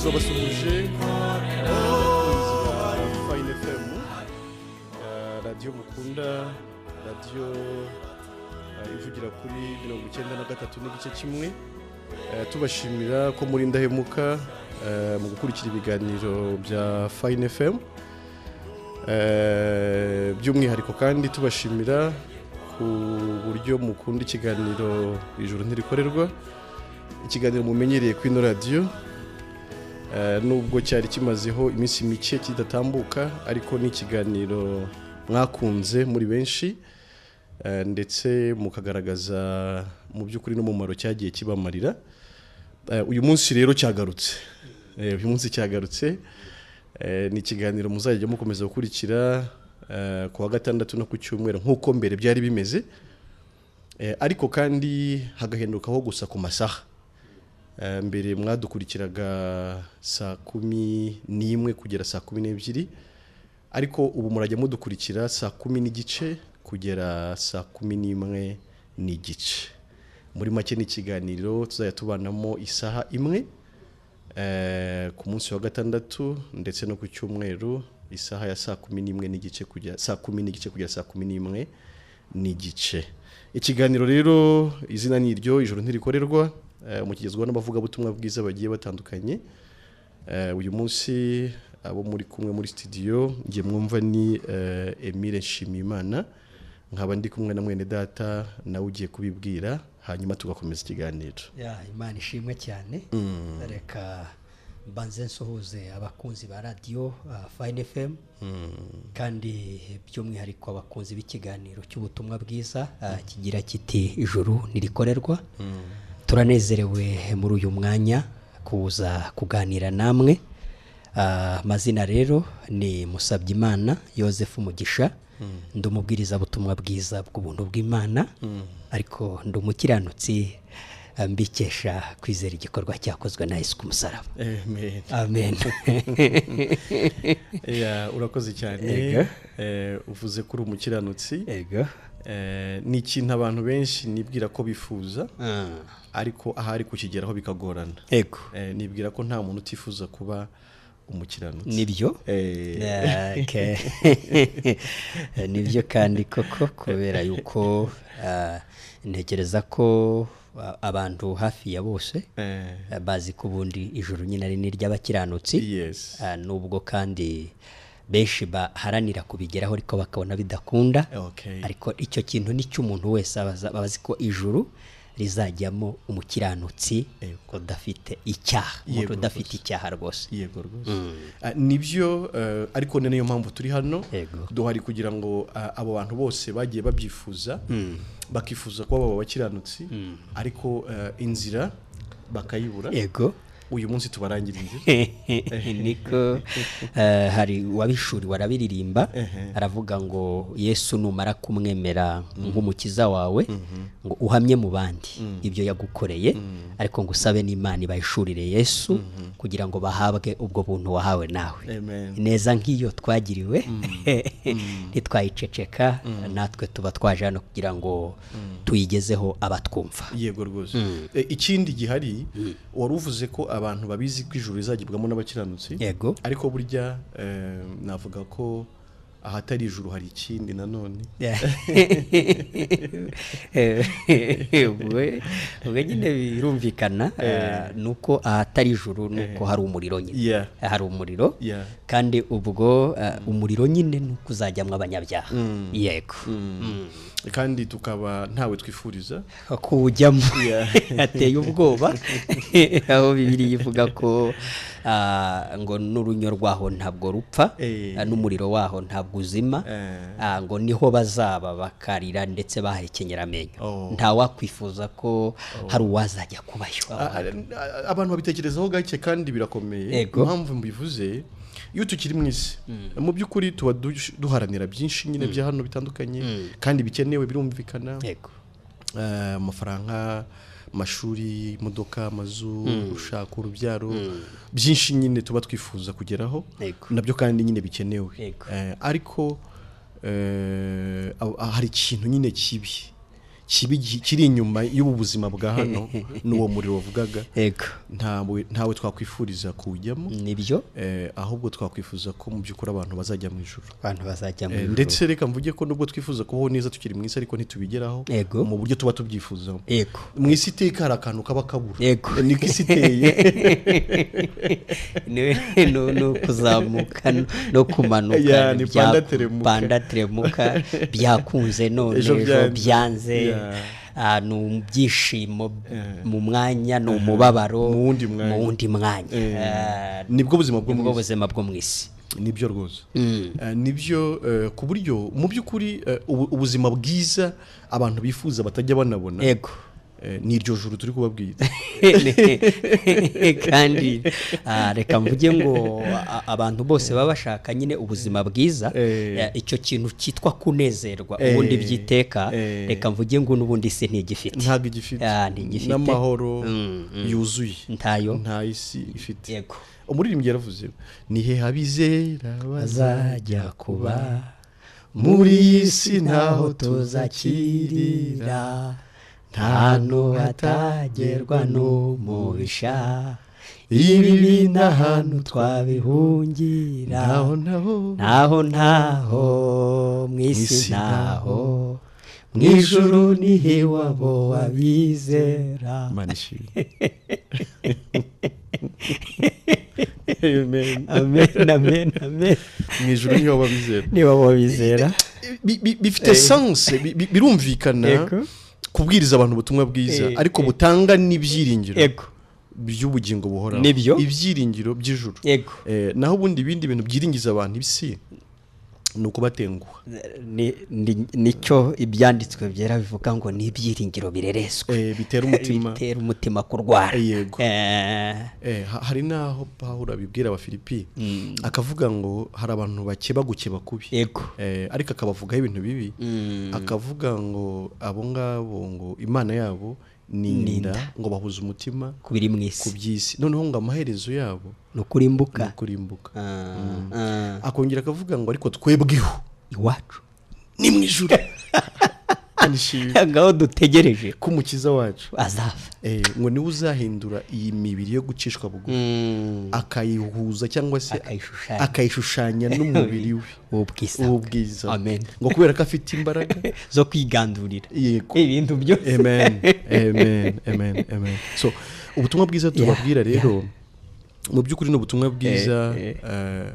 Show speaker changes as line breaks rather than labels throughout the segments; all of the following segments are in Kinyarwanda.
Turabasuhuje abakunzi ba Fine FM, radiyo mukunda, radiyo ivugira kuri 93.1. Tubashimira ko muri indahemuka mu gukurikira ibiganiro bya Fine FM. By'umwihariko kandi tubashimira ku buryo mukunda ikiganiro Ijuru Ntirikorerwa, ikiganiro mumenyereye kuri ino radiyo. Nubwo cyari kimazeho iminsi mike kidatambuka, ariko ni ikiganiro mwakunze muri benshi, ndetse mukagaragaza mu by'ukuri n'umumaro cyagiye kibamarira. Uyu munsi rero cyagarutse. Uyu munsi cyagarutse. Ni ikiganiro muzajya mukomeza gukurikira ku wa gatandatu no ku cyumweru nk'uko mbere byari bimeze. Ariko kandi hagahindukaho gusa ku masaha. Mbere mwadukurikiraga saa 11 kugera saa 12, ariko ubu murajya mudukurikira saa 10:30 kugera saa 11:30. Muri make ni ikiganiro tuzajya tubanamo isaha imwe ku munsi wa gatandatu ndetse no ku cyumweru, isaha ya saa 11:30 kugera saa 10:30 kugera saa 11:30. Ikiganiro rero izina ni iryo, Ijuru Ntirikorerwa, mukigezwaho n'abavugabutumwa bwiza bagiye batandukanye. Uyu munsi abo muri kumwe muri studio ngiye mwumva ni Emile Nshimiyimana, nkaba ndi kumwe na mwene data nawe ugiye kubibwira, hanyuma tugakomeza ikiganiro.
Ya, Imana ishimwe cyane. Reka mbanze nsuhuze abakunzi ba radiyo Fine FM, kandi by'umwihariko abakunzi b'ikiganiro cy'ubutumwa bwiza kigira kiti "Ijuru ntirikorerwa". Turanezerewe muri uyu mwanya kuza kuganira namwe. Amazina rero ni Musabyimana Yosefu Mugisha, ndi umubwirizabutumwa bwiza bw'ubuntu bw'Imana, ariko ndi umukiranutsi mbikesha kwizera igikorwa cyakozwe na Yesu ku musaraba.
Amen.
Amen.
Yeah, urakoze cyane.
Ego.
Uvuze ko uri umukiranutsi.
Ego.
Ni ikintu abantu benshi nibwira ko bifuza, ariko ahari kukigeraho bikagorana. Nibwira ko nta muntu utifuza kuba umukiranutsi.
Nibyo. Okay. Nibyo kandi koko, kubera yuko ntekereza ko abantu hafi ya bose bazi ko ubundi ijuru nyine ari n'iry'abakiranutsi. Nubwo kandi benshi baharanira kubigeraho ariko bakabona bidakunda. Ariko icyo kintu ni cy'umuntu wese aba azi ko ijuru rizajyamo umukiranutsi udafite icyaha, umuntu udafite icyaha rwose.
Yego rwose. Nibyo, ariko ni niyo mpamvu turi hano. Duhari kugira ngo abo bantu bose bagiye babyifuza, bakifuza kuba baba abakiranutsi, ariko inzira bakayibura. Uyu munsi tubarangira inzira.
Niko hari uwabishuri warabiririmba, aravuga ngo Yesu numara kumwemera nk'umukiza wawe, ngo uhamye mu bandi ibyo yagukoreye, ariko ngo usabe n'Imana ibahishurire Yesu kugira ngo bahabwe ubwo buntu wahawe nawe.
Amen.
Neza nk'iyo twagiriwe ntitwayiceceka, natwe tuba twaje hano kugira ngo tuyigezeho abatwumva.
Yego rwose. Ikindi gihari, wari uvuze ko abantu babizi ko ijuru rizagibwamo n'abakiranutsi. Ariko burya navuga ko ahatari ijuru hari ikindi nanone.
Ubwo nyine birumvikana, nuko ahatari ijuru nuko hari umuriro nyine. Hari umuriro. Kandi ubwo umuriro nyine nuko uzajyamwo abanyabyaha. Yego.
Kandi tukaba ntawe twifuriza
kuwujyamo. Ateye ubwoba, aho Bibiliya ivuga ko ngo n'urunyo rwaho ntabwo rupfa, n'umuriro waho ntabwo uzima, ngo niho bazaba bakarira ndetse bahekenyera amenyo. Nta wakwifuza ko hari uwazajya kubayo.
Abantu babitekerezaho gake kandi birakomeye. Impamvu mbivuze, iyo tukiri mu isi mu by'ukuri tuba duharanira byinshi nyine bya hano bitandukanye kandi bikenewe, birumvikana. Amafaranga, amashuri, imodoka, amazu, gushaka urubyaro, byinshi nyine tuba twifuza kugeraho, nabyo kandi nyine bikenewe. Ariko hari ikintu nyine kibi Kibi kiri inyuma y'ubu buzima bwa hano n'uwo muriro wavugaga. Ntawe twakwifuriza kuwujyamo.
Nibyo.
Ahubwo twakwifuza ko mu by'ukuri abantu bazajya mu ijuru.
Abantu bazajya mu ijuru.
Ndetse reka mvuge ko nubwo twifuza kubaho neza tukiri mu isi, ariko ntitubigeraho mu buryo tuba tubyifuza. Mu isi iteka hari akantu kaba kabura. Niko isi iteye.
No kuzamuka no kumanuka, panda teremuka, byakunze none ejo byanze. Ni ibyishimo mu mwanya, ni umubabaro
mu wundi
mwanya.
Nibwo buzima
bwo mu isi.
Nibyo rwose. Nibyo, ku buryo mu by'ukuri ubuzima bwiza abantu bifuza batajya banabona. Ni iryo juru turi kubabwira.
Kandi reka mvuge ngo abantu bose baba bashaka nyine ubuzima bwiza, icyo kintu cyitwa kunezerwa ubundi byiteka, reka mvuge ngo n'ubundi isi ntigifite.
Ntabwo igifite. N'amahoro yuzuye
ntayo,
nta isi ifite. Yego. Umuririmbyi yaravuze, ni he abizera
bazajya kuba
muri iyi si,
ntaho tuzakirira, nta hatagerwa n'umubisha, ibi n'ahantu twabihungira, ntaho ntaho mu isi, ntaho mu ijuru ni iwabo abizera.
Amen.
Amen, amen, amen.
Mu ijuru ni iwabo abizera.
Ni iwabo abizera.
Bifite sense, birumvikana kubwiriza abantu ubutumwa bwiza, ariko butanga n'ibyiringiro by'ubugingo buhoraho, ibyiringiro by'ijuru. Naho ubundi ibindi bintu byiringiza abantu isi ni ukubatenguha.
Nicyo ibyanditswe byera bivuga ngo ni ibyiringiro birereswe,
bitera umutima,
bitera umutima kurwara.
Yego. Hari naho Pawulo abibwira Abafilipi, akavuga ngo hari abantu bakeba gukeba kubi. Ariko akabavugaho ibintu bibi, akavuga ngo abo ngabo ngo Imana yabo ni inda, ngo bahuze umutima
ku biri mu isi,
ku by'isi, noneho ngo amaherezo yabo
ni ukurimbuka.
Akongera akavuga ngo ariko twebweho
iwacu
ni mu ijuru,
ngaho dutegereje
ko umukiza wacu
azava,
ngo niwe uzahindura iyi mibiri yo gucishwa bugufi, akayihuza cyangwa se akayishushanya n'umubiri we w'ubwiza.
Amen.
Ngo kubera ko afite imbaraga
zo kwigandurira ibintu byose.
Amen, amen, amen, amen. So ubutumwa bwiza tubabwira rero mu by'ukuri ni ubutumwa bwiza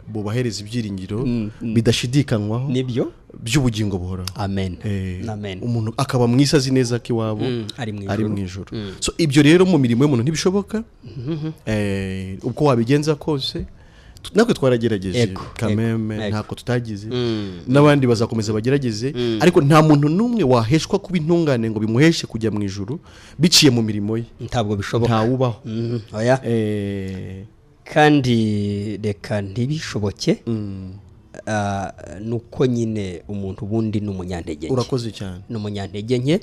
bubahereza ibyiringiro bidashidikanywaho
nibyo
by'ubugingo buhoraho.
Amen. Amen.
Umuntu akaba mu isi azi neza ko iwabo ari mu ijuru. So ibyo rero mu mirimo y'umuntu ntibishoboka. Uko wabigenza kose, natwe twaragerageje kameme, ntako tutagize, n'abandi bazakomeza bagerageze, ariko nta muntu n'umwe waheshwa kuba intungane ngo bimuheshe kujya mu ijuru biciye mu mirimo ye.
Ntabwo bishoboka.
Ntawubaho.
Oya. Kandi reka ntibishoboke. Nuko nyine umuntu ubundi ni umunyantege nke.
Urakoze cyane.
Ni umunyantege nke.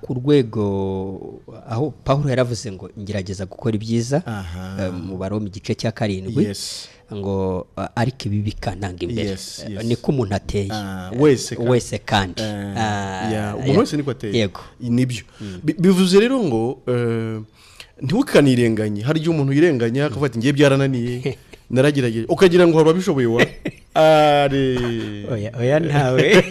Ku rwego aho Pawulo yaravuze ngo ngerageza gukora ibyiza, mu Baroma igice cya 7, ngo ariko ibi bikantanga imbere. Niko umuntu ateye wese kandi
umuntu wese niko ateye. Nibyo bivuze rero ngo ntiwukanirenganye. Hari igihe umuntu yirenganya akavuga ati ngiye byarananiye, naragerageje, ukagira ngo hari ababishoboye wa are.
Oya, oya, ntawe.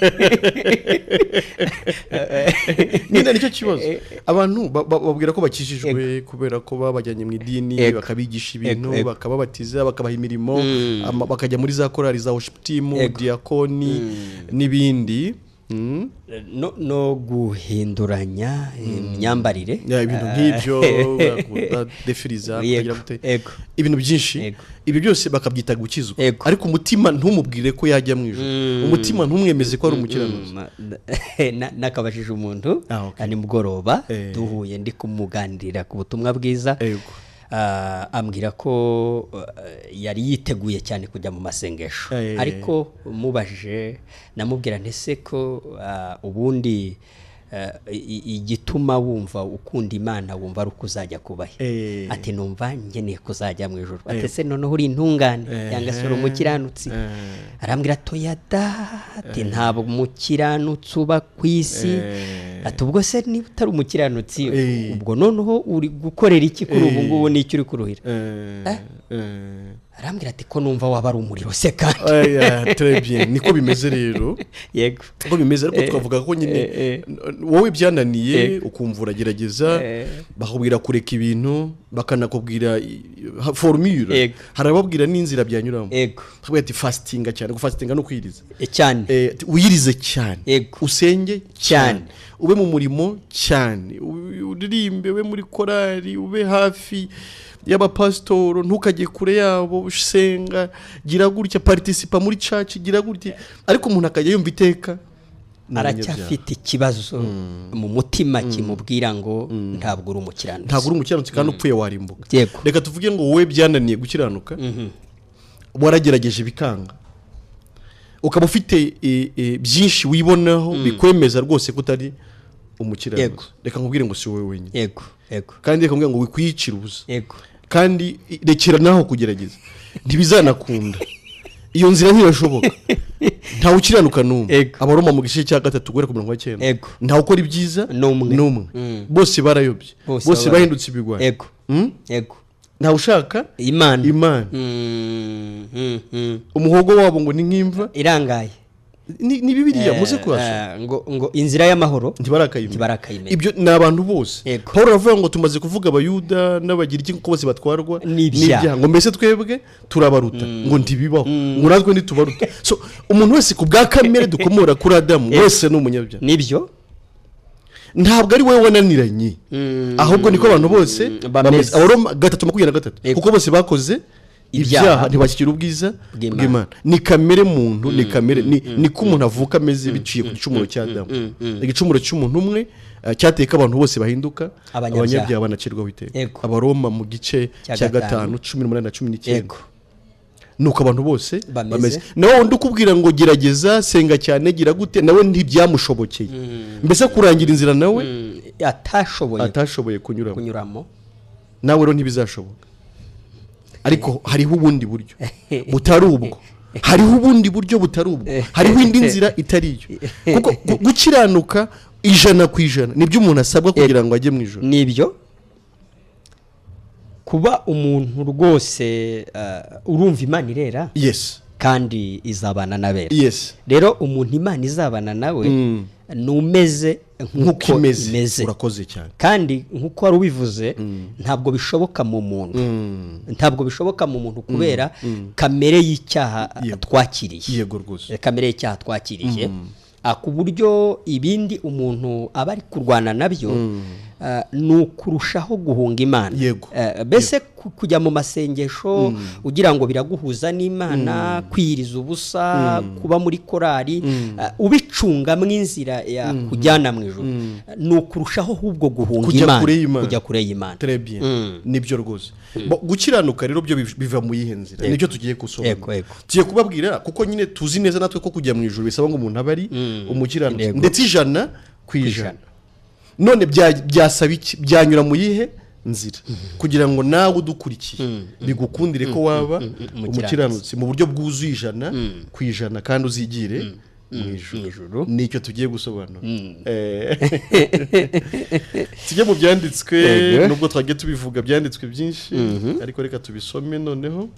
Nyine nicyo kibazo. Abantu babwira ko bakijijwe kubera ko babajyanye mu idini, bakabigisha ibintu, bakababatiza, bakabaha imirimo, bakajya muri za korali za worship team, diakoni n'ibindi.
No guhinduranya imyambarire,
ibintu nk'ibyo, kudefiriza, kugira gute, ibintu byinshi. Ibyo byose bakabyita gukizwa, ariko umutima ntumubwire ko yajya mu ijuru, umutima ntumwemeze ko ari umukiranutsi.
Nakabajije umuntu ni mugoroba duhuye ndi kumuganirira ku butumwa bwiza, ambwira ko yari yiteguye cyane kujya mu masengesho, ariko mubajije namubwira ntese ko ubundi igituma wumva ukunda Imana wumva ari ukuzajya kubahe, ati numva ngeneye kuzajya mu ijuru, ati se noneho uri intungane cyangwa se uri umukiranutsi? Arambwira toya da, ati ntabwo umukiranutsi uba ku isi, Ati ubwo se niba utari umukiranutsi, ubwo noneho uri gukorera iki kuri ubu ngubu, n'icyo uri kuruhira? Arambwira ati ko numva waba ari umuriro se kandi.
Aya, très bien, niko bimeze rero. Niko bimeze, ariko twavuga ko nyine wowe byananiye, ukumva uragerageza, bakakubwira kureka ibintu, bakanakubwira formule. Hari ababwira n'inzira byanyuramo. Bakubwira ati fastinga cyane. Gufastinga no kwiriza.
Cyane.
Ati wirize cyane, usenge
cyane.
Cyane, ube mu murimo cyane, uririmbe, ube muri korari, ube hafi y'abapasitoro, ntukajye kure yabo, usenga, gira gutya, participa muri church, gira gutya, ariko umuntu akajya yumva iteka ni umunyabyaha.
Aracyafite ikibazo mu mutima kimubwira ngo ntabwo uri umukiranutsi.
Ntabwo uri umukiranutsi kandi upfuye warimbuka. Reka tuvuge ngo wowe byananiye gukiranuka, waragerageje bikanga, ukaba ufite byinshi wibonaho bikwemeza rwose ko utari umukiranutsi. Reka nkubwire ngo si wowe wenyine.
yego yego
Kandi reka nkubwire ngo wikwiyicira ubusa. Kandi rekera naho kugerageza, ntibizanakunda, iyo nzira ntirashoboka, ntawe ukiranuka n'umwe. Abaroma mu gice cya 3 guhera ku 90. Ntawe ukora ibyiza
n'umwe.
N'umwe. Bose barayobye,
bose
bose bahindutse ibigwari. Ntawe ushaka
Imana.
Imana. Umuhogo wabo ngo ni nk'imva
irangaye.
Ni Bibiliya, muze kuhasoma.
Ngo inzira y'amahoro
ntibarakayimenya.
Ntibarakayimenya.
Ibyo ni abantu bose. Paul aravuga ngo tumaze kuvuga Abayuda n'Abagiriki ko bose batwarwa
n'ibyaha.
N'ibyaha, ngo mbese twebwe turabaruta? Ngo ntibibaho, ngo natwe ntitubaruta. So umuntu wese ku bwa kamere dukomora kuri Adamu wese ni umunyabyaha.
Nibyo.
Ntabwo ari wowe wananiranye, ahubwo niko abantu bose
bameze.
Bameze. Abaroma 3:23. Kuko bose bakoze
ibyaha.
Ibyaha, ntibashyikira ubwiza
bw'Imana.
Bw'Imana. Ni kamere muntu, ni kamere, niko umuntu avuka ameze biciye ku gicumuro cya Adamu. Igicumuro cy'umuntu umwe cyateye ko abantu bose bahinduka
abanyabyaha.
Abanyabyaha banacirwaho iteka. Abaroma mu gice
cya
cya
5,
5, 18 na 19. Nuko abantu bose
bameze.
Bameze. Nawe wundi ukubwira ngo gerageza, senga cyane, gira gute, nawe ntibyamushobokeye, mbese kurangira inzira nawe
atashoboye
atashoboye kunyuramo.
Kunyuramo.
Nawe rero ntibizashoboka, ariko hariho ubundi buryo butari ubwo, hariho ubundi buryo butari ubwo, hariho indi nzira itari iyo, kuko gukiranuka 100% nibyo umuntu asabwa kugira ngo ajye mu ijuru.
Nibyo, kuba umuntu rwose urumva Imana irera kandi izabana n'abera. Rero umuntu Imana izabana nawe ni umeze
nk'uko
nk'uko
imeze.
Imeze.
Urakoze cyane.
Kandi nk'uko wari ubivuze, ntabwo bishoboka mu muntu, ntabwo bishoboka mu muntu kubera kamere y'icyaha twakiriye.
Yego rwose.
Kamere y'icyaha twakiriye. Ku buryo ibindi umuntu aba ari kurwana nabyo ni ukurushaho guhunga Imana. Mbese kujya mu masengesho ugira ngo biraguhuza n'Imana, kwiyiriza ubusa, kuba muri korari, ubicungamo inzira yakujyana mu ijuru, ni ukurushaho ahubwo guhunga
kujya
Imana.
Kure y'Imana.
Kujya kure y'Imana.
Très bien. Nibyo rwose. Gukiranuka rero byo biva mu yihe nzira? Nibyo tugiye gusobanura.
Yego, yego.
Tugiye kubabwira, kuko nyine tuzi neza natwe ko kujya mu ijuru bisaba ngo umuntu abe ari umukiranutsi, ndetse 100%. None byasaba iki? Byanyura mu yihe nzira kugira ngo nawe udukurikiye bigukundire ko waba
umukiranutsi.
Umukiranutsi mu buryo bwuzuye 100% kandi uzigire mu
mu
ijuru?
Ijuru.
Nicyo tugiye gusobanura. Tujye mu byanditswe. Nubwo twagiye tubivuga byanditswe byinshi, ariko reka tubisome noneho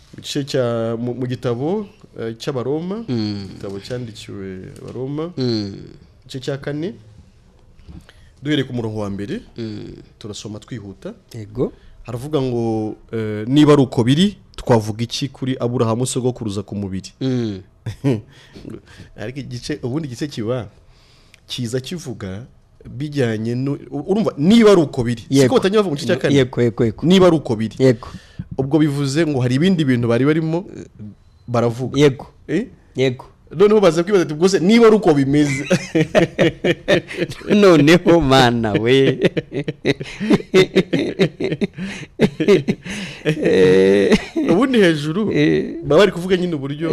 mu gice cya mu gitabo cy'Abaroma, igitabo cyandikiwe Abaroma, igice cya 4, duhereye ku murongo wa 1, turasoma twihuta. Haravuga ngo niba ari uko biri, twavuga iki kuri Aburahamu sogokuruza ku mubiri? Ariko igice, ubundi igice kiba kiza kivuga bijyanye urumva niba ari uko biri, siko batangira bavuga mu gice cya 4?
Yego yego yego
Niba ari uko biri, ubwo bivuze ngo hari ibindi bintu bari barimo baravuga. Eh?
Yego.
Noneho baza kwibaza ati ubwo se niba ari uko bimeze?
Noneho Mana we.
Ubundi hejuru baba bari kuvuga nyine uburyo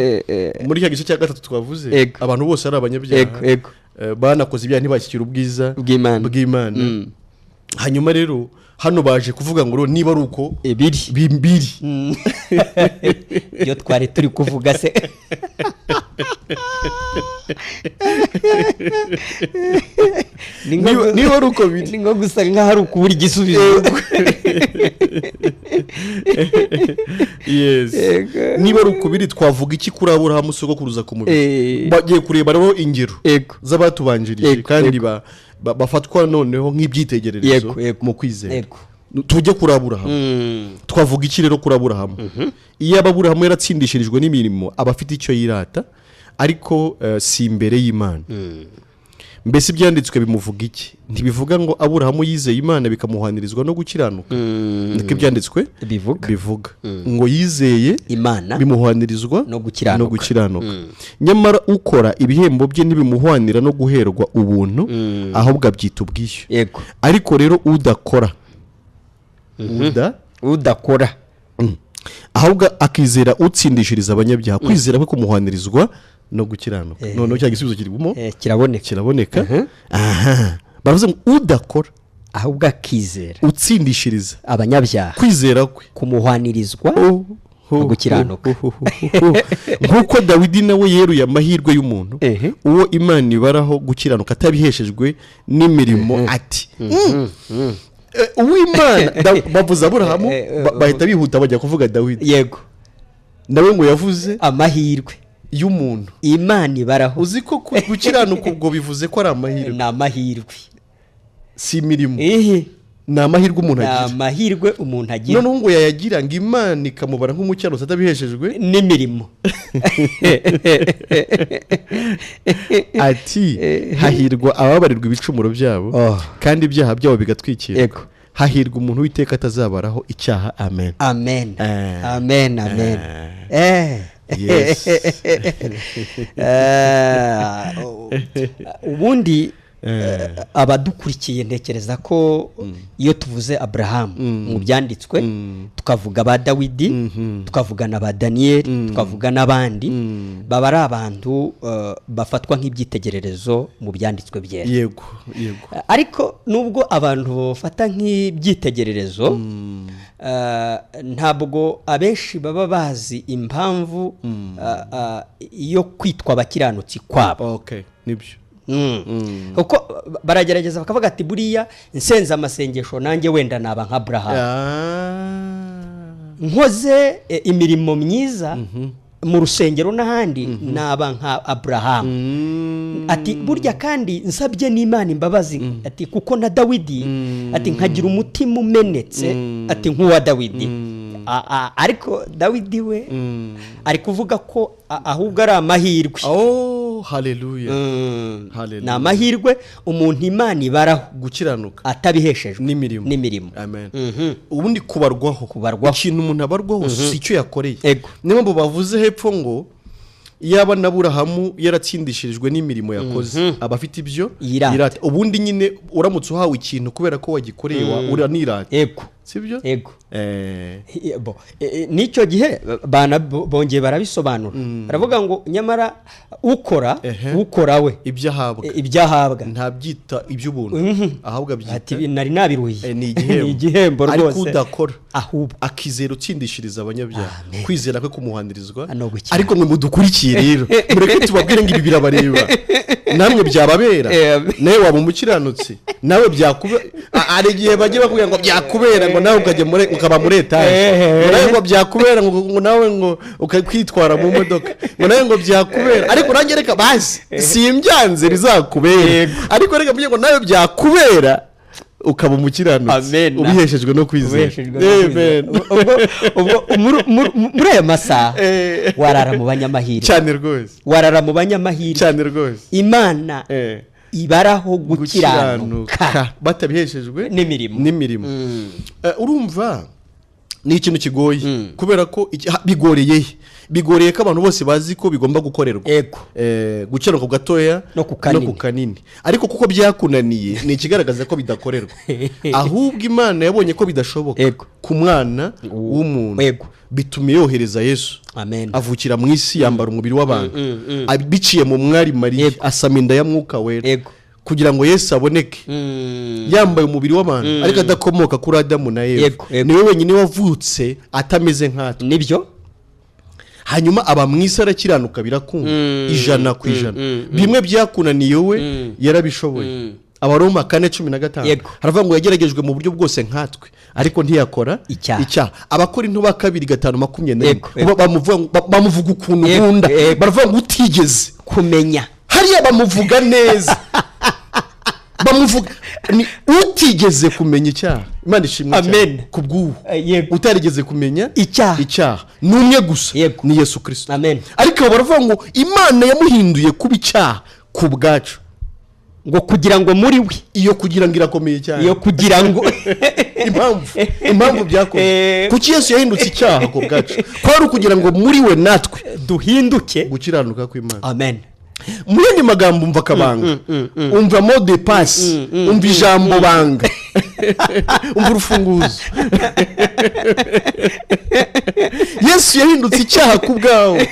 muri cya gice cya 3 twavuze, abantu bose ari abanyabyaha,
yego yego
banakoze ibyaha, ntibashyikira ubwiza
bw'Imana.
Bw'Imana. Hanyuma rero hano baje kuvuga ngo rero niba ari uko
ebiri
bimbiri,
iyo twari turi kuvuga se.
Niba ari uko biri
ni nko gusa nk'aho ari ukubura igisubizo.
Yes. Niba ari uko biri, twavuga iki kuri Aburahamu sogokuruza ku mubiri? Bagiye kureba rero ingero z'abatubanjirije kandi bafatwa noneho nk'ibyitegererezo mu kwizera. Tujye kuri Aburahamu. Twavuga iki rero kuri Aburahamu? Iyo Aburahamu yaratsindishirijwe n'imirimo, aba afite icyo yirata, ariko si imbere y'Imana. Mbese ibyanditswe bimuvuga iki? Ntibivuga ngo Aburahamu yizeye Imana bikamuhanirizwa no gukiranuka. Niko ibyanditswe bivuga ngo yizeye
Imana
bimuhanirizwa
no gukiranuka.
Nyamara ukora ibihembo bye ntibimuhanira no guherwa ubuntu, ahubwo abyita ubwishyu. Ariko rero udakora
udakora
ahubwo akizera utsindishiriza abanyabyaha, kwizera kwe kumuhanirizwa no gukiranuka. Noneho cya gisubizo kirimo kiraboneka. Aha baravuze ngo udakora
ahubwo akizera
utsindishiriza
abanyabyaha,
kwizera kwe
kumuhanirizwa no gukiranuka.
Nkuko Dawidi nawe yeruye amahirwe y'umuntu, uwo Imana ibaraho gukiranuka atabiheshejwe n'imirimo, ati uw'Imana. Bavuze Aburahamu bahita bihuta bajya kuvuga Dawidi.
Yego,
nawe ngo yavuze
amahirwe
y'umuntu
Imana ibaraho.
Uzi ko gukiranuka ubwo bivuze ko ari amahirwe.
Ni amahirwe,
si imirimo. Ni amahirwe umuntu agira.
Ni amahirwe umuntu agira.
Noneho ngo yayagira ngo Imana ikamubara nk'umukiranutsi atabiheshejwe
n'imirimo.
Ati hahirwa ababarirwa ibicumuro byabo, kandi ibyaha byabo bigatwikirwa. Hahirwa umuntu witeka atazabaraho icyaha. Amen.
Amen. Amen. Amen.
Yes.
Ubundi abadukurikiye ntekereza ko iyo tuvuze Abrahamu mu byanditswe, tukavuga ba Dawidi, tukavuga na ba Daniyeli, tukavuga n'abandi, baba ari abantu bafatwa nk'ibyitegererezo mu byanditswe byera.
Yego, yego.
Ariko nubwo abantu bafata nk'ibyitegererezo, ntabwo abenshi baba bazi impamvu yo kwitwa abakiranutsi kwabo.
Okay, nibyo.
Kuko baragerageza bakavuga ati buriya nsenze amasengesho nanjye wenda naba nka Abrahamu, nkoze imirimo myiza mu rusengero n'ahandi naba nka Abrahamu. Ati burya kandi nsabye n'Imana imbabazi, ati kuko na Dawidi, ati nkagira umutima umenetse, ati nk'uwa Dawidi. Ariko Dawidi we ari kuvuga ko ahubwo ari amahirwe.
Oh, haleluya.
Ni amahirwe umuntu Imana ibaraho
gukiranuka
atabiheshejwe
n'imirimo. Amen. Ubundi kubarwaho, ikintu umuntu abarwaho si icyo yakoreye. Niyo mpamvu bavuze hepfo ngo yaba na Aburahamu yaratsindishirijwe n'imirimo yakoze, aba afite ibyo yirata. Ubundi nyine uramutse uhawe ikintu kubera ko wagikoreye uranirata.
Yego.
Sibyo?
Yego. N'icyo gihe bana bongeye barabisobanura. Baravuga ngo nyamara ukora ukora we
ibyo ahabwa ntabyita iby'ubuntu, ahubwo abyita
ati nari nabiruhiye,
ni
igihembo rwose.
Ariko udakora
ahubwo
akizera utsindishiriza abanyabyaha, kwizera kwe kumuhanirizwa. Ariko mwe mudukurikiye rero, mureke tubabwire ngo ibi birabareba, namwe byababera. Nawe waba umukiranutsi, nawe byakubera. Ari igihe bagiye bakubwira ngo byakubera, ngo nawe ukajya muri ukaba muri etaje, ngo nawe ngo byakubera, ngo nawe ngo ukakwitwara mu modoka, ngo nawe ngo byakubera. Ariko nanjye reka basi simbyanze bizakubera, ariko reka mvuge ngo nawe byakubera ukaba umukiranutsi ubiheshejwe no kwizera.
Amen. Ubwo muri aya masaha warara mu banyamahirwe
cyane rwose,
warara mu banyamahirwe
cyane rwose.
Imana ibaraho gukiranuka
batabiheshejwe
n'imirimo.
Urumva ni ikintu kigoye, kubera ko bigoreye bigoreye ko abantu bose bazi ko bigomba gukorerwa. Gukiranuka gatoya
no ku
kanini, ariko kuko byakunaniye ni ikigaragaza ko bidakorerwa. Ahubwo Imana yabonye ko bidashoboka ku mwana w'umuntu, bituma yohereza Yesu.
Amen.
Avukira mu isi, yambara umubiri w'abantu, biciye mu mwari Mariya, asama inda ya Mwuka Wera, kugira ngo Yesu aboneke yambaye umubiri w'abantu, ariko adakomoka kuri Adamu na Eva. Niwe wenyine wavutse atameze nkatwe.
Nibyo.
Hanyuma aba mu isi arakiranuka birakunda 100%. Bimwe byakunaniye we yarabishoboye. Abaroma 4:15 haravuga ngo yageragejwe mu buryo bwose nkatwe ariko ntiyakora icyaha. Abakorinto ba 2:5:21 bamuvuga ukuntu nkunda, baravuga ngo utigeze
kumenya.
Hariya bamuvuga neza, bamuvuga ni utigeze kumenya icyaha. Imana ishimwe cyane kubw'uwo utarigeze kumenya icyaha ni umwe gusa, ni Yesu Kristo. Ariko baravuga ngo Imana yamuhinduye kuba icyaha ku bwacu,
ngo kugira ngo muri we.
Iyo kugira ngo irakomeye cyane,
iyo kugira ngo
impamvu byakoze. Kuki Yesu yahindutse icyaha ku bwacu? Kwari ukugira ngo muri we natwe
duhinduke
gukiranuka kw'Imana.
Amen.
Mu yandi magambo umva akabanga, umva mot de passe, umva ijambo banga, umva urufunguzo. Yesu yahindutse icyaha ku bwawe,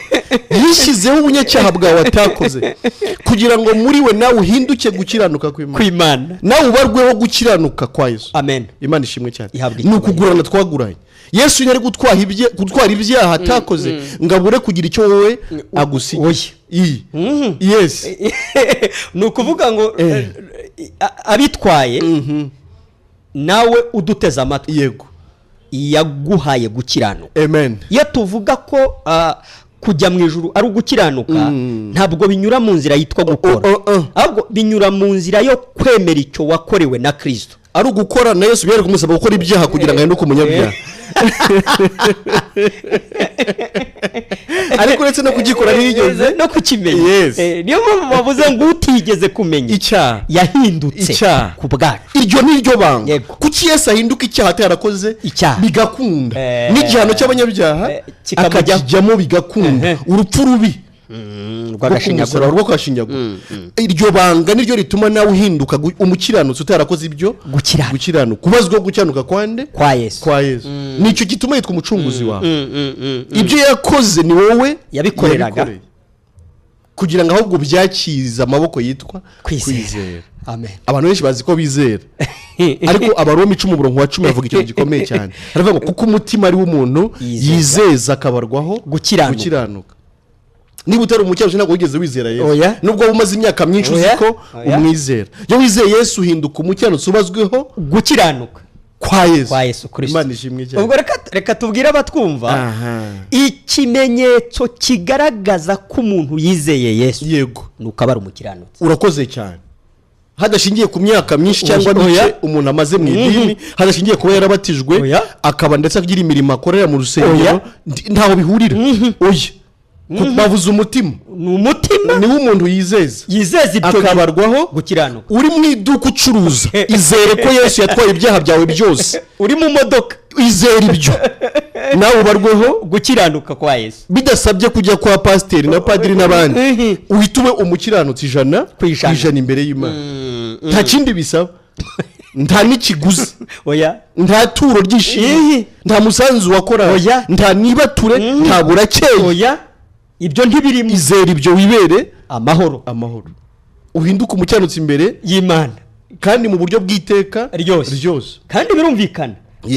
yishyizeho ubunyacyaha bwawe atakoze, kugira ngo muri we nawe uhinduke gukiranuka kw'Imana, nawe ubarweho gukiranuka kwa Yesu.
Amen.
Imana ishimwe cyane. Ni ukugurana twaguranye. Yesu yari gutwara ibyaha atakoze ngo abure kugira icyo wowe agusiga. Yes.
Ni ukuvuga ngo abitwaye nawe uduteze amatwi,
yego,
yaguhaye gukiranuka.
Amen.
Iyo tuvuga ko kujya mu ijuru ari ugukiranuka, ntabwo binyura mu nzira yitwa gukora, ahubwo binyura mu nzira yo kwemera icyo wakorewe na Kristo.
Ari ugukora na Yesu byari kumusaba gukora ibyaha kugira ngo ahinduke umunyabyaha. Ariko uretse no kugikora ntiyigeze
no kukimenya. Niyo mpamvu bavuze ngo utigeze kumenya
icyaha
yahindutse ku bwacu.
Iryo ni ryo banga. Kuki Yesu ahinduka icyaha atarakoze bigakunda, n'igihano cy'abanyabyaha akakijyamo bigakunda, urupfu rubi rw'agashinyaguro. Iryo banga niryo rituma nawe uhinduka umukiranutsi utarakoze ibyo gukiranuka. Kubazwa gukiranuka kwande
kwa Yesu.
Kwa Yesu. Nicyo gituma yitwa umucunguzi wawe. Ibyo yakoze ni wowe
yabikoreraga
kugira ngo ahubwo byakirize amaboko yitwa kwizera.
Amen.
Abantu benshi bazi ko bizera, ariko Abaroma 10:10 bavuga ikintu gikomeye cyane. Baravuga ngo kuko umutima ari w'umuntu yizeza akabarwaho gukiranuka. Niba utari umukiranutsi ntabwo wigeze wizera Yesu, nubwo umaze imyaka myinshi uzi ko umwizera. Iyo wizeye Yesu uhinduka umukiranutsi ubazweho
gukiranuka
kwa Yesu,
kwa Yesu Kristo.
Imana ishimwe cyane.
Ubwo reka tubwire abatwumva ikimenyetso kigaragaza ko umuntu yizeye Yesu,
yego,
ni uko aba ari umukiranutsi.
Urakoze cyane. Hadashingiye ku myaka myinshi cyangwa mike umuntu amaze mu idini, hadashingiye kuba yarabatijwe akaba ndetse agira imirimo akorera mu rusengero, ntaho bihurira. Oya, bavuze umutima.
Ni umutima
niwo umuntu yizeza
ibyo
akabarwaho
gukiranuka.
Uri mu iduka ucuruza, izere ko Yesu yatwaye ibyaha byawe byose.
Uri mu modoka,
izere ibyo nawe ubarweho
gukiranuka kwa Yesu,
bidasabye kujya kwa pasiteri na padiri n'abandi. Uhita ube umukiranutsi 100% imbere y'Imana. Nta kindi bisaba, nta n'ikiguzi, nta turo ry'ishimwe, nta musanzu wakora, nta nibature, nta burakeye.
Ibyo ntibirimo.
Izere ibyo wibere
amahoro.
Amahoro. Uhinduke umukiranutsi imbere
y'Imana,
kandi mu buryo bw'iteka
ryose. Kandi birumvikana.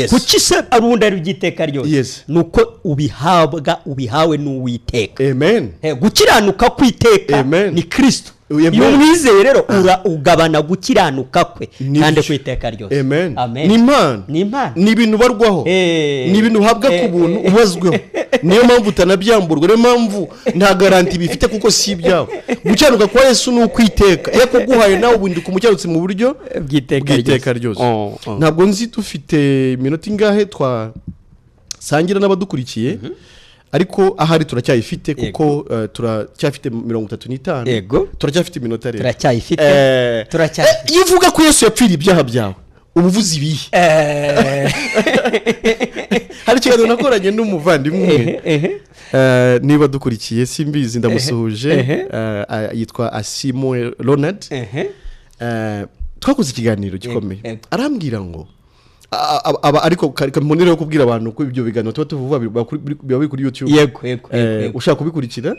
Kuki se ari ubundi ari iby'iteka ryose? Ni uko ubihabwa, ubihawe n'Uwiteka.
Amen.
Gukiranuka kw'iteka ni Kristo. Iyo umwizeye rero ugabana gukiranuka kwe kandi kw'iteka ryose.
Amen. Ni Imana.
Ni Imana.
Ni ibintu ubarwaho, ni ibintu uhabwa ku buntu ubazweho. Niyo mpamvu utanabyamburwa, niyo mpamvu nta garanti bifite kuko si ibyawe. Gukiranuka kwa Yesu ni ukwiteka. Iyo akuguhaye nawe uhinduka umukiranutsi mu buryo bw'iteka ryose. Ntabwo nzi dufite iminota ingahe twasangira n'abadukurikiye, ariko ahari turacyayifite kuko turacyafite 35.
Yego,
turacyafite iminota rero.
Turacyayifite. Turacyafite.
Iyo uvuga ko Yesu yapfiriye ibyaha byawe uba uvuze ibihe? Hari ikiganiro nakoranye n'umuvandimwe niba dukurikiye simbizi, ndamusuhuje, yitwa Asimo Ronald. Twakoze ikiganiro gikomeye, arambwira ngo ariko mbonera yo kubwira abantu ko ibyo biganiro tuba tuvuga biba biri kuri YouTube.
Yego,
ushaka kubikurikira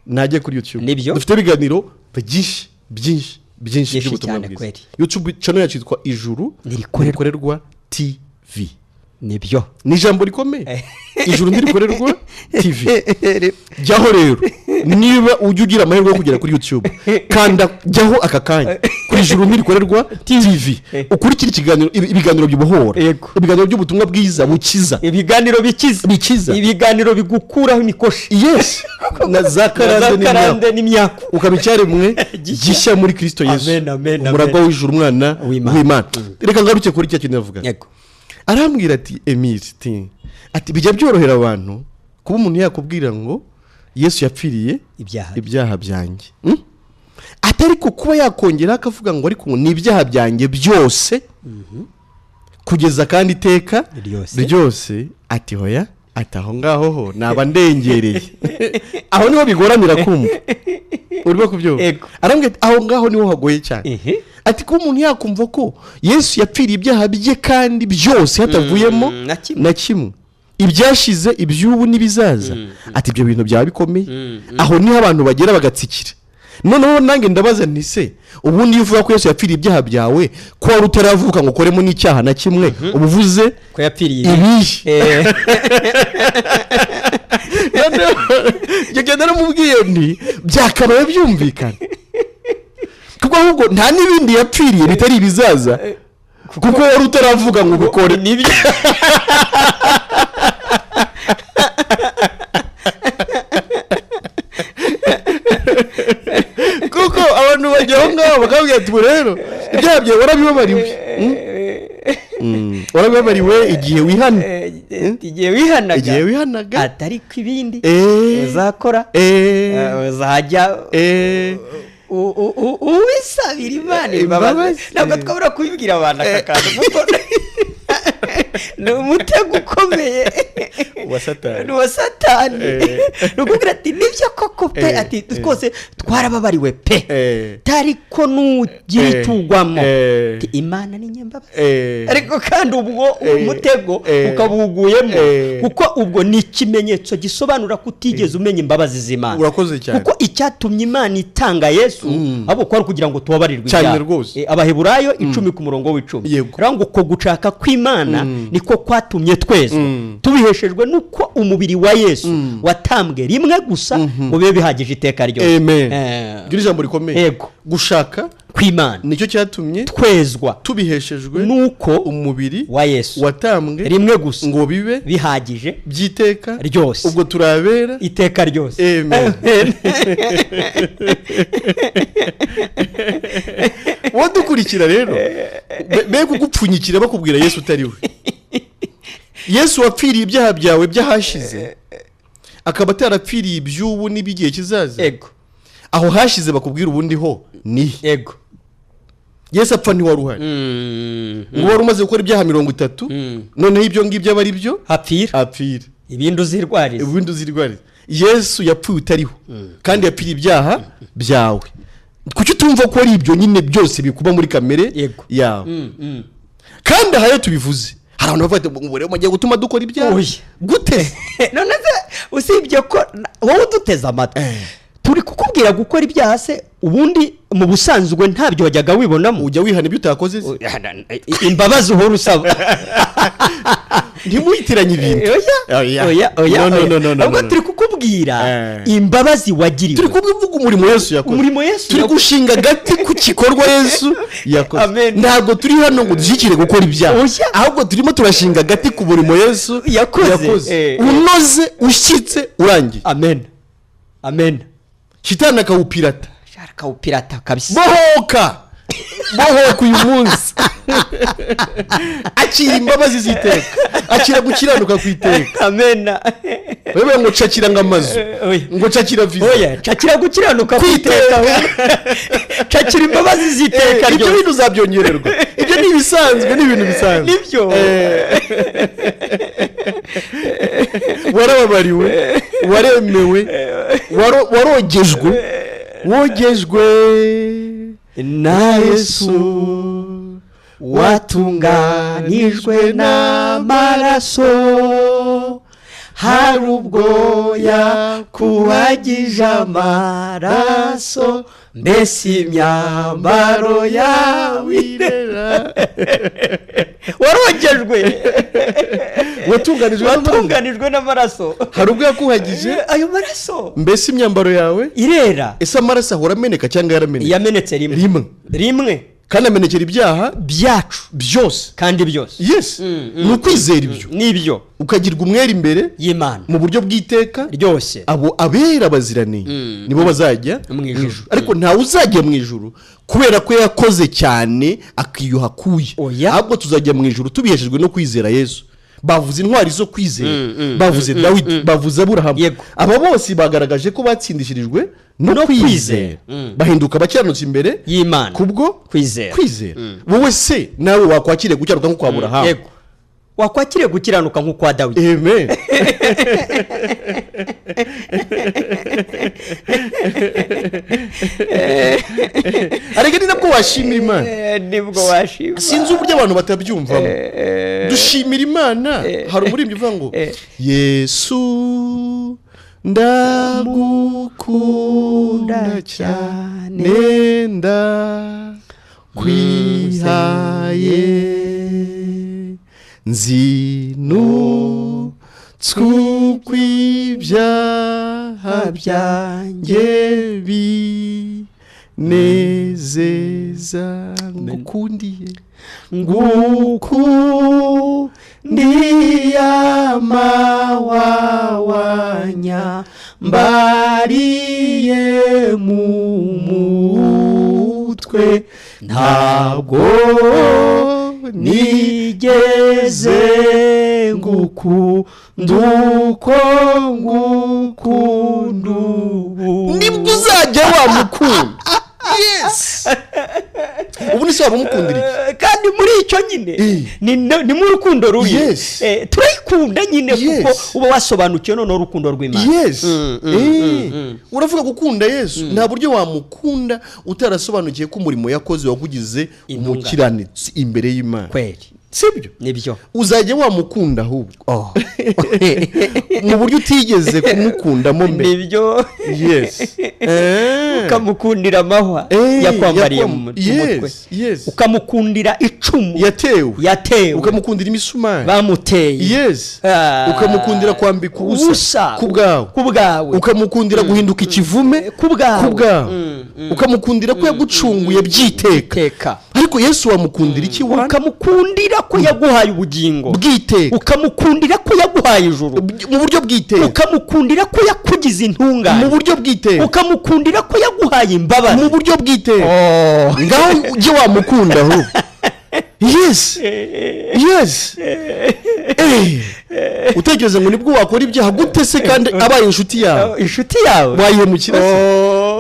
najye kuri YouTube. Dufite ibiganiro byinshi byinshi byinshi by'ubutumwa bwiza. YouTube channel yacu yitwa Ijuru Ntirikorerwa TV.
Nibyo.
Ni ijambo rikomeye. Ijuru ntirikorerwa TV. Jyaho rero, niba ujya ugira amahirwe yo kugera kuri YouTube, kanda jyaho aka kanya kuri Ijuru ntirikorerwa TV, ukurikire ikiganiro, ibiganiro by'ubuhora, ibiganiro by'ubutumwa bwiza bukiza,
ibiganiro bikiza,
bikiza,
ibiganiro bigukuraho imikoshi,
yes, na za karande n'imyaku, ukaba icyaremwe gishya muri Kristo Yesu, umuragwa w'ijuru, umwana w'Imana. Reka ngaruke kuri cya kintu navuga. Arambwira ati Emile, ati bijya byorohera abantu kuba umuntu yakubwira ngo Yesu yapfiriye ibyaha byanjye, atari ko kuba yakongera akavuga ngo ariko ni ibyaha byanjye byose kugeza kandi iteka ryose. Ati hoya, ati aho ngaho ho naba ndengereye. Aho niho bigoranira kumva, urimo kubyumva. Arambwira ati aho ngaho niho hagoye cyane. Ati ko umuntu yakumva ko Yesu yapfiriye ibyaha bye kandi byose hatavuyemo na kimwe, ibyashize, iby'ubu n'ibizaza, ati ibyo bintu byaba bikomeye. Aho niho abantu bagera bagatsikira. Noneho nange ndabaza nti se ubundi iyo uvuga ko Yesu yapfiriye ibyaha byawe, ko wari utaravuka ngo ukoremo n'icyaha na kimwe, ubuvuze
ko yapfiriye
ibihe? Njye naramubwiye nti byakabaye byumvikana, kuko ahubwo nta n'ibindi yapfiriye bitari ibizaza, kuko wari utaravuga ngo ubikore.
Nibyo.
Kuko abantu bajya aho ngaho bakabwira ati rero ibyaha byawe warabibabariwe, warabibabariwe igihe wihana,
igihe wihanaga,
igihe wihanaga,
atari ko ibindi uzakora uzajya uwisabira Imana imbabazi. Ntabwo twabura kubibwira abantu aka kantu, kuko ni umutego ukomeye wa Satani. Ni ukubwira ati nibyo koko pe, ati twose twarababariwe pe, ariko nugira itugwamo Imana ni nyembabazi. Ariko kandi ubwo umutego ukabuguyemo, kuko ubwo ni ikimenyetso gisobanura ko utigeze umenya imbabazi z'Imana.
Urakoze cyane.
Kuko icyatumye Imana itanga Yesu ahubwo kwari kugira ngo tubabarirwe ibyaha. Abaheburayo 10 ku murongo w'10. Rero ngo uko gushaka kw'Imana niko kwatumye twezwa, tubiheshejwe nuko umubiri wa Yesu watambwe rimwe gusa ngo bibe bihagije iteka ryose.
Amen. Iri jambo rikomeye. Gushaka
kw'Imana
nicyo cyatumye
twezwa,
tubiheshejwe
nuko
umubiri
wa Yesu
watambwe
rimwe gusa
ngo bibe
bihagije
by'iteka
ryose,
ubwo turabera
iteka ryose.
Amen. Wadukurikira rero be kugupfunyikira bakubwira Yesu utari we. Yesu wapfiriye ibyaha byawe byahashize, akaba atarapfiriye iby'ubu n'iby'igihe kizaza.
Ego.
Aho hashize bakubwira ubundi ho ni
ego.
Yesu apfa ntiwari uhari, ngo wari umaze gukora ibyaha 30, noneho ibyo ngibyo aba ari byo apfira,
ibindi uzirwariza,
ibindi uzirwariza. Yesu yapfuye utariho, kandi yapfiriye ibyaha byawe. Kuki utumva ko ari ibyo nyine byose bikuba muri kamere yawe? Kandi aha tubivuze hari abantu bavuga ngo rero mugiye gutuma dukora ibyaha gute?
None se usibye ko wowe uduteze amatwi, turi kukubwira gukora ibyaha se ubundi mu busanzwe ntabyo wajyaga wibonamo?
Ujya wihana ibyo utakoze,
imbabazi uhora usaba.
Ntimuyitiranye ibintu.
Oya, oya, oya. Ahubwo turi kukubwira imbabazi wagiriwe,
turi kuvuga umurimo Yesu yakoze,
umurimo Yesu,
turi gushinga agati ku gikorwa Yesu yakoze. Ntabwo turi hano ngo dushyikire gukora ibyaha, ahubwo turimo turashinga agati ku murimo Yesu
yakoze,
unoze, ushyitse, urangiye.
Amen, amen.
Shitani akawupirata,
akawupirata kabisa.
Bohoka, bohoka uyu munsi. Akira imbabazi z'iteka, akira gukiranuka ku iteka.
Amen.
Wewe ngo cakira ngamazu, ngo cakira visa.
Oya, cakira gukiranuka ku iteka. Cakira imbabazi z'iteka.
Ibyo bintu uzabyongererwa. Ibyo ni ibisanzwe, ni ibintu bisanzwe.
Nibyo.
Warababariwe, waremewe, warogejwe, wogejwe
na Yesu, watunganijwe n'amaraso, hari ubwo yakuhagije amaraso, mbese imyambaro yawe irera. Warogejwe,
watunganijwe
n'amaraso.
Hari ubwo yakuhagije
ayo maraso.
Mbese imyambaro yawe
irera.
Ese amaraso ahora ameneka cyangwa yarameneka?
Yamenetse rimwe
kandi amenekera ibyaha
byacu
byose
kandi byose.
Yes, ni ukwizera ibyo
nibyo,
ukagirwa umwere imbere
y'Imana
mu buryo bw'iteka
ryose.
Abo abera baziraneye nibo bazajya
mu ijuru,
ariko ntawe uzajya mu ijuru kubera ko yakoze cyane akiyuha kuye. Ahubwo tuzajya mu ijuru tubiheshejwe no kwizera Yesu. Bavuze intwari zo kwizera, bavuze Dawidi, bavuze Aburahamu. Aba bose bagaragaje ko batsindishirijwe no kwizera, bahinduka abakiranutsi imbere
y'Imana
kubwo
kwizera.
Wowe se nawe wakwakiriye gukiranuka nk'ukwa Aburahamu?
Yego, wakwakiriye gukiranuka nk'ukwa Dawidi.
Amen. Ariko ni nabwo washimira Imana.
Nibwo washima.
Sinzi uburyo abantu batabyumvamo. Dushimira Imana. Hari umuririmbyi uvuga ngo Yesu ndagukunda cyane ndakwihaye, nzinutswe ibyaha byanjye binezeza, ngukundiye
ngukundiye amawawanya mbariye mu mutwe, ntabwo nigeze ngukunda uko ngukunda ubu.
Nibwo uzajya wamukunda. Yes. Ubu ni se wamukundira iki?
Kandi muri icyo nyine ni mu rukundo ruri.
Yes.
Turayikunda nyine kuko uba wasobanukiwe none urukundo rw'Imana.
Yes. Uravuga gukunda Yesu, nta buryo wamukunda utarasobanukiye ko umurimo yakoze wakugize umukiranutsi imbere y'Imana.
Kweli.
Sibyo?
Nibyo.
Uzajya wamukunda ahubwo mu buryo utigeze kumukundamo mbere.
Nibyo.
Yes.
Ukamukundira amahwa yakwambariye mu mutwe.
Yes.
Ukamukundira icumu
yatewe. Ukamukundira imisumari
bamuteye.
Yes. Ukamukundira kwambika ubusa ku bwawe. Ukamukundira guhinduka ikivume
ku bwawe.
Ukamukundira ko yagucunguye byiteka. Ariko Yesu wamukundira iki?
Ukamukundira ko yaguhaye ubugingo
bw'iteka.
Ukamukundira ko yaguhaye ijuru
mu buryo bw'iteka.
Ukamukundira ko yakugize intungane
mu buryo bw'iteka.
Ukamukundira ko yaguhaye imbabazi
mu buryo bw'iteka. Ngaho ujye wamukunda ahubwo. Yes. Yes. Utekereza ngo nibwo wakora ibyaha gute se kandi abaye inshuti yawe?
Inshuti yawe
wayihemukira se?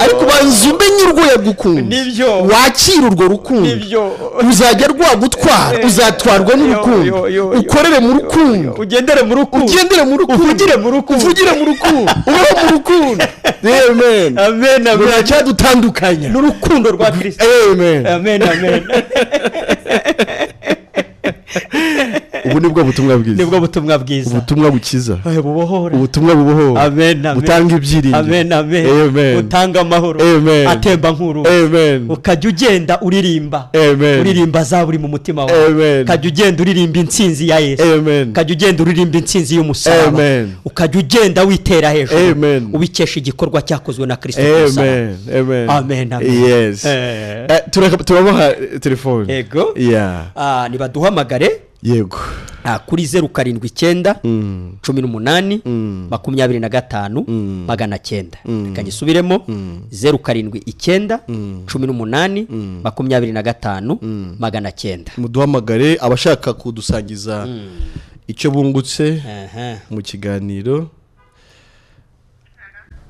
Ariko banza umenye urwo yagukunze.
Nibyo.
Wakira urwo rukundo.
Nibyo.
Uzajya rwagutwara, uzatwarwa n'urukundo. Ukorere mu rukundo.
Ugendere mu rukundo.
Ugendere mu rukundo.
Uvugire mu rukundo.
Uvugire mu rukundo. Ubeho mu rukundo. Amen.
Amen. Amen.
Ntacyadutandukanya
n'urukundo rwa Kristo.
Amen.
Amen. Amen.
Ubu nibwo butumwa bwiza.
Nibwo butumwa bwiza.
Ubutumwa bukiza.
Bubohora.
Ubutumwa bubohora.
Amen.
Butanga ibyiringiro.
Amen. Amen.
Amen.
Butanga amahoro.
Amen.
Atemba nk'uruzi.
Amen.
Ukajya ugenda uririmba.
Amen.
Uririmba zaburi mu mutima wawe.
Amen.
Ukajya ugenda uririmba intsinzi ya Yesu.
Amen.
Ukajya ugenda uririmba intsinzi y'umusaraba.
Amen.
Ukajya ugenda witera hejuru.
Amen.
Ubikesha igikorwa cyakozwe na Kristo.
Amen. Amen.
Amen. Amen.
Yes. Turabaha telefone.
Yego.
Yeah.
Nibaduhamagare.
Yego.
Kuri 079 18 25 900. Reka nyisubiremo 079 18 25 900.
Muduhamagare abashaka kudusangiza icyo bungutse mu kiganiro.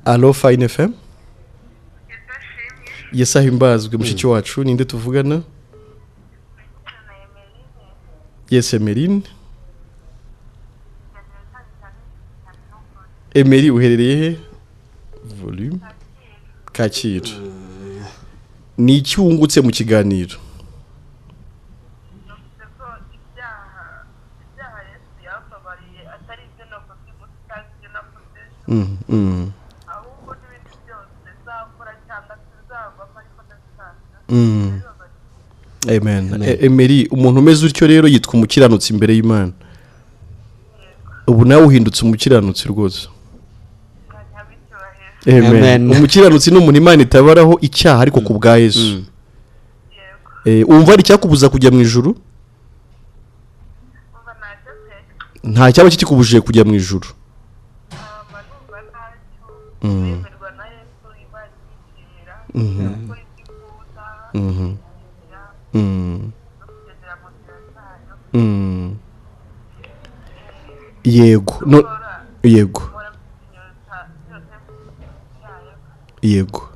Allo Fine FM. Yesu ahimbazwe. Mushiki wacu ninde tuvugana? Yes, Emeline. Emery uherereye he? Volume Kacyiru. Ni iki wungutse mu kiganiro? Amen. Emery, umuntu umeze utyo rero yitwa umukiranutsi imbere y'Imana. Ubu nawe uhindutse umukiranutsi rwose.
Imana ihabwe icyubahiro.
Amen.
Amen.
Umukiranutsi ni umuntu Imana itabaraho icyaha ariko ku bwa Yesu.
Yego.
Wumva hari icyakubuza kujya mu ijuru?
Umva ntacyo pe.
Nta cyaba kikikubujije kujya mu ijuru.
Mba numva ntacyo. Nemerwa na Yesu, Imana inyishimira. Gukora ibyo ikunda, inyishimira, no kugendera mu nzira zayo.
Yego. No, yego.
Mpora mfite inyota yose yayo.
Yego.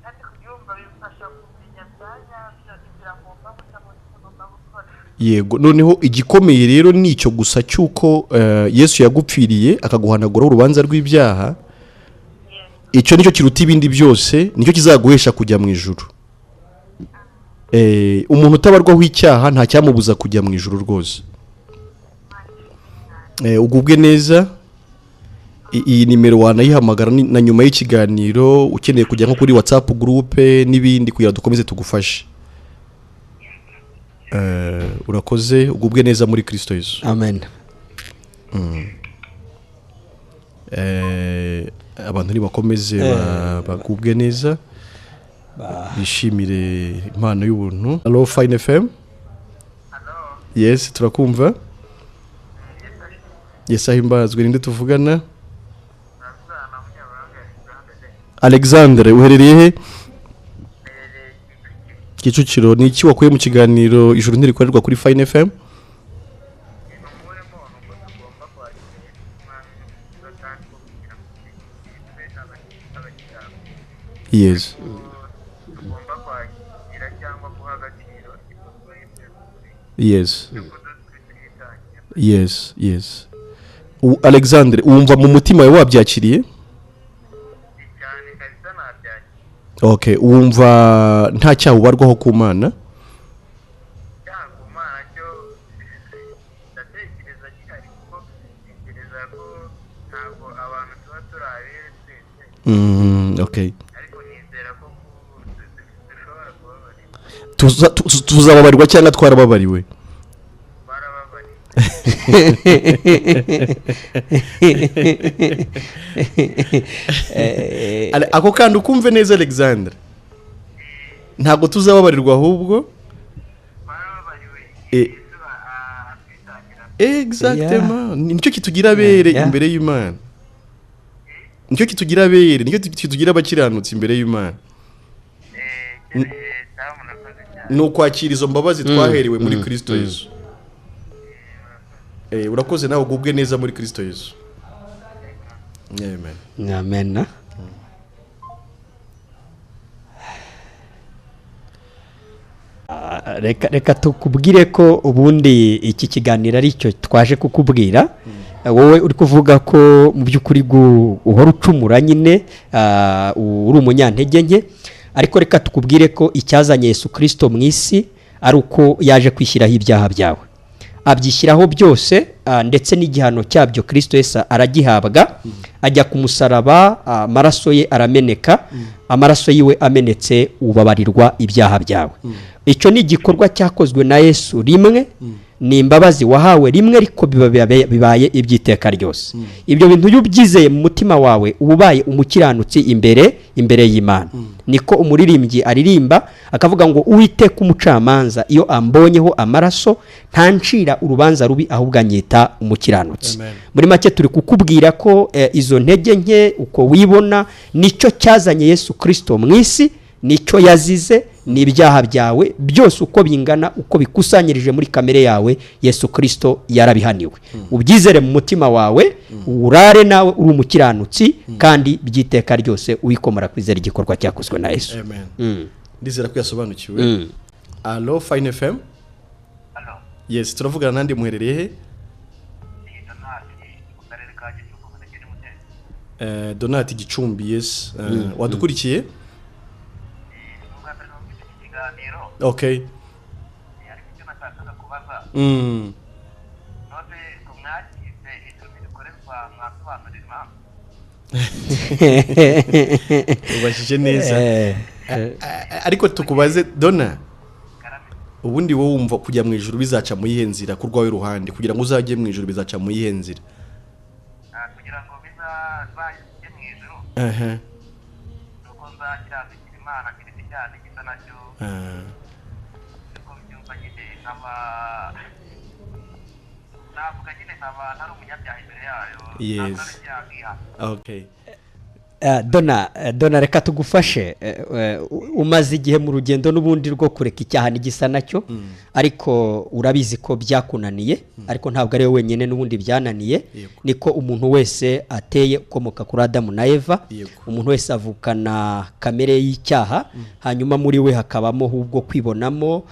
Kandi kubyumva bimfasha kumenya bya nyabyo inzira ngomba gucamo n'icyo ngomba gukora.
Yego. Noneho igikomeye rero ni icyo gusa cy'uko Yesu yagupfiriye akaguhanaguraho urubanza rw'ibyaha. Icyo nicyo kiruta ibindi byose, nicyo kizaguhesha kujya mu ijuru. Umuntu utabarwaho icyaha nta cyamubuza kujya mu ijuru rwose. Ugubwe neza. Iyi nimero wanayihamagara na nyuma y'ikiganiro ukeneye kujya nko kuri WhatsApp groupe n'ibindi kugira dukomeze tugufashe. Urakoze, ugubwe neza muri Kristo Yesu.
Amen.
Abantu nibakomeze bagubwe neza, bishimire impano y'ubuntu. Allo, Fine FM. Yes, turakumva. Yes, ahimbazwe. Ninde tuvugana? Alexandre, uherereye he? Kicukiro. Ni iki wakuye mu kiganiro Ijuru Ntirikorerwa kuri Fine FM?
Umurimo ni uko tugomba kwakira Yesu nk'umwami n'umukiza kandi ko kugira ngo tube abakiranutsi. Tugomba kwakira cyangwa guha agaciro igikorwa Yesu yadukoreye cyo kudutwitangira.
Yes. Alexandre, wumva mu mutima wawe wabyakiriye?
Cyane kabisa, nabyakira.
Okay, wumva nta cyaha ubarwaho ku Mana?
Cyangwa Imana cyo ndatekereza gihari, kuko ntekereza ko ntabwo abantu tuba turi abere twese, ariko nizera ko dushobora kubabarirwa.
Tuzababarirwa cyangwa twarababariwe?
Twarababariwe.
Ako kandi ukumve neza, Alexandre, ntabwo tuzababarirwa ahubwo
Twarababariwe. Yesu atwitangira.
Exactement, nicyo kitugira abere imbere y'Imana, nicyo kitugira abere, nicyo kitugira abakiranutsi imbere y'Imana.
Sawa, murakoze cyane.
Ni ukwakira izo mbabazi twaherewe muri Kristo Yesu. Urakoze nawe, ugubwe neza muri Kristo Yesu. Amen.
Amen. Reka tukubwire ko ubundi iki kiganiro ari cyo twaje kukubwira. Wowe uri kuvuga ko mu by'ukuri uhora ucumura nyine, uri umunyantege nke, ariko reka tukubwire ko icyazanye Yesu Kristo mu isi ari uko yaje kwishyiraho ibyaha byawe, abyishyiraho byose, ndetse n'igihano cyabyo Kristo Yesu aragihabwa, ajya ku musaraba, amaraso ye arameneka. Amaraso yiwe amenetse ubabarirwa ibyaha byawe. Icyo ni igikorwa cyakozwe na Yesu rimwe, ni imbabazi wahawe rimwe, ariko biba bibaye iby'iteka ryose. Ibyo bintu iyo ubyizeye mu mutima wawe uba ubaye umukiranutsi imbere y'Imana. Niko umuririmbyi aririmba akavuga ngo: "Uwiteka umucamanza iyo ambonyeho amaraso ntancira urubanza rubi, ahubwo anyita umukiranutsi."
Amen.
Muri make turi kukubwira ko izo ntege nke uko wibona, nicyo cyazanye Yesu Kirisito mu isi, nicyo yazize, ni ibyaha byawe byose uko bingana, uko bikusanyirije muri kamere yawe, Yesu Kirisito yarabihaniwe. Ubyizere mu mutima wawe, urare nawe uri umukiranutsi kandi by'iteka ryose, uwikomora kwizera igikorwa cyakozwe na Yesu.
Amen. Ndizera ko yasobanukiwe. Allo, Fine FM.
Halo.
Yes, turavugana nandi, muherereye he?
Ni Donati mu karere ka Gicumbi, umurenge ni Mutesi.
Donati, Gicumbi, yes. Wadukurikiye?
Ni ubwa mbere numvise iki kiganiro. Ariko icyo nashakaga kubaza, none ngo mwakize Ijuru Ntirikorerwa, mwasobanurira impamvu?
Ubajije neza. Ariko tukubaze, Dona.
Karame.
Ubundi wowe wumva kujya mu ijuru bizaca mu yihe nzira ku rwawe ruhande? Kugira ngo uzajye mu ijuru bizaca mu yihe nzira?
Kugira ngo bizajye mu ijuru, nuko nzakiranukira Imana keretse icyaha n'igisa nacyo. Niko mbyumva nyine, nkaba navuga nyine nkaba ntari umunyabyaha imbere yayo.
Yes. Okay.
Dona reka tugufashe. Umaze igihe mu rugendo n'ubundi rwo kureka icyaha n'igisa nacyo, ariko urabizi ko byakunaniye, ariko ntabwo ari wowe wenyine n'ubundi byananiye. Niko umuntu wese ateye ukomoka kuri Adamu na Eva. Umuntu wese avukana kamere y'icyaha, hanyuma muri we hakabamo ubwo kwibonamo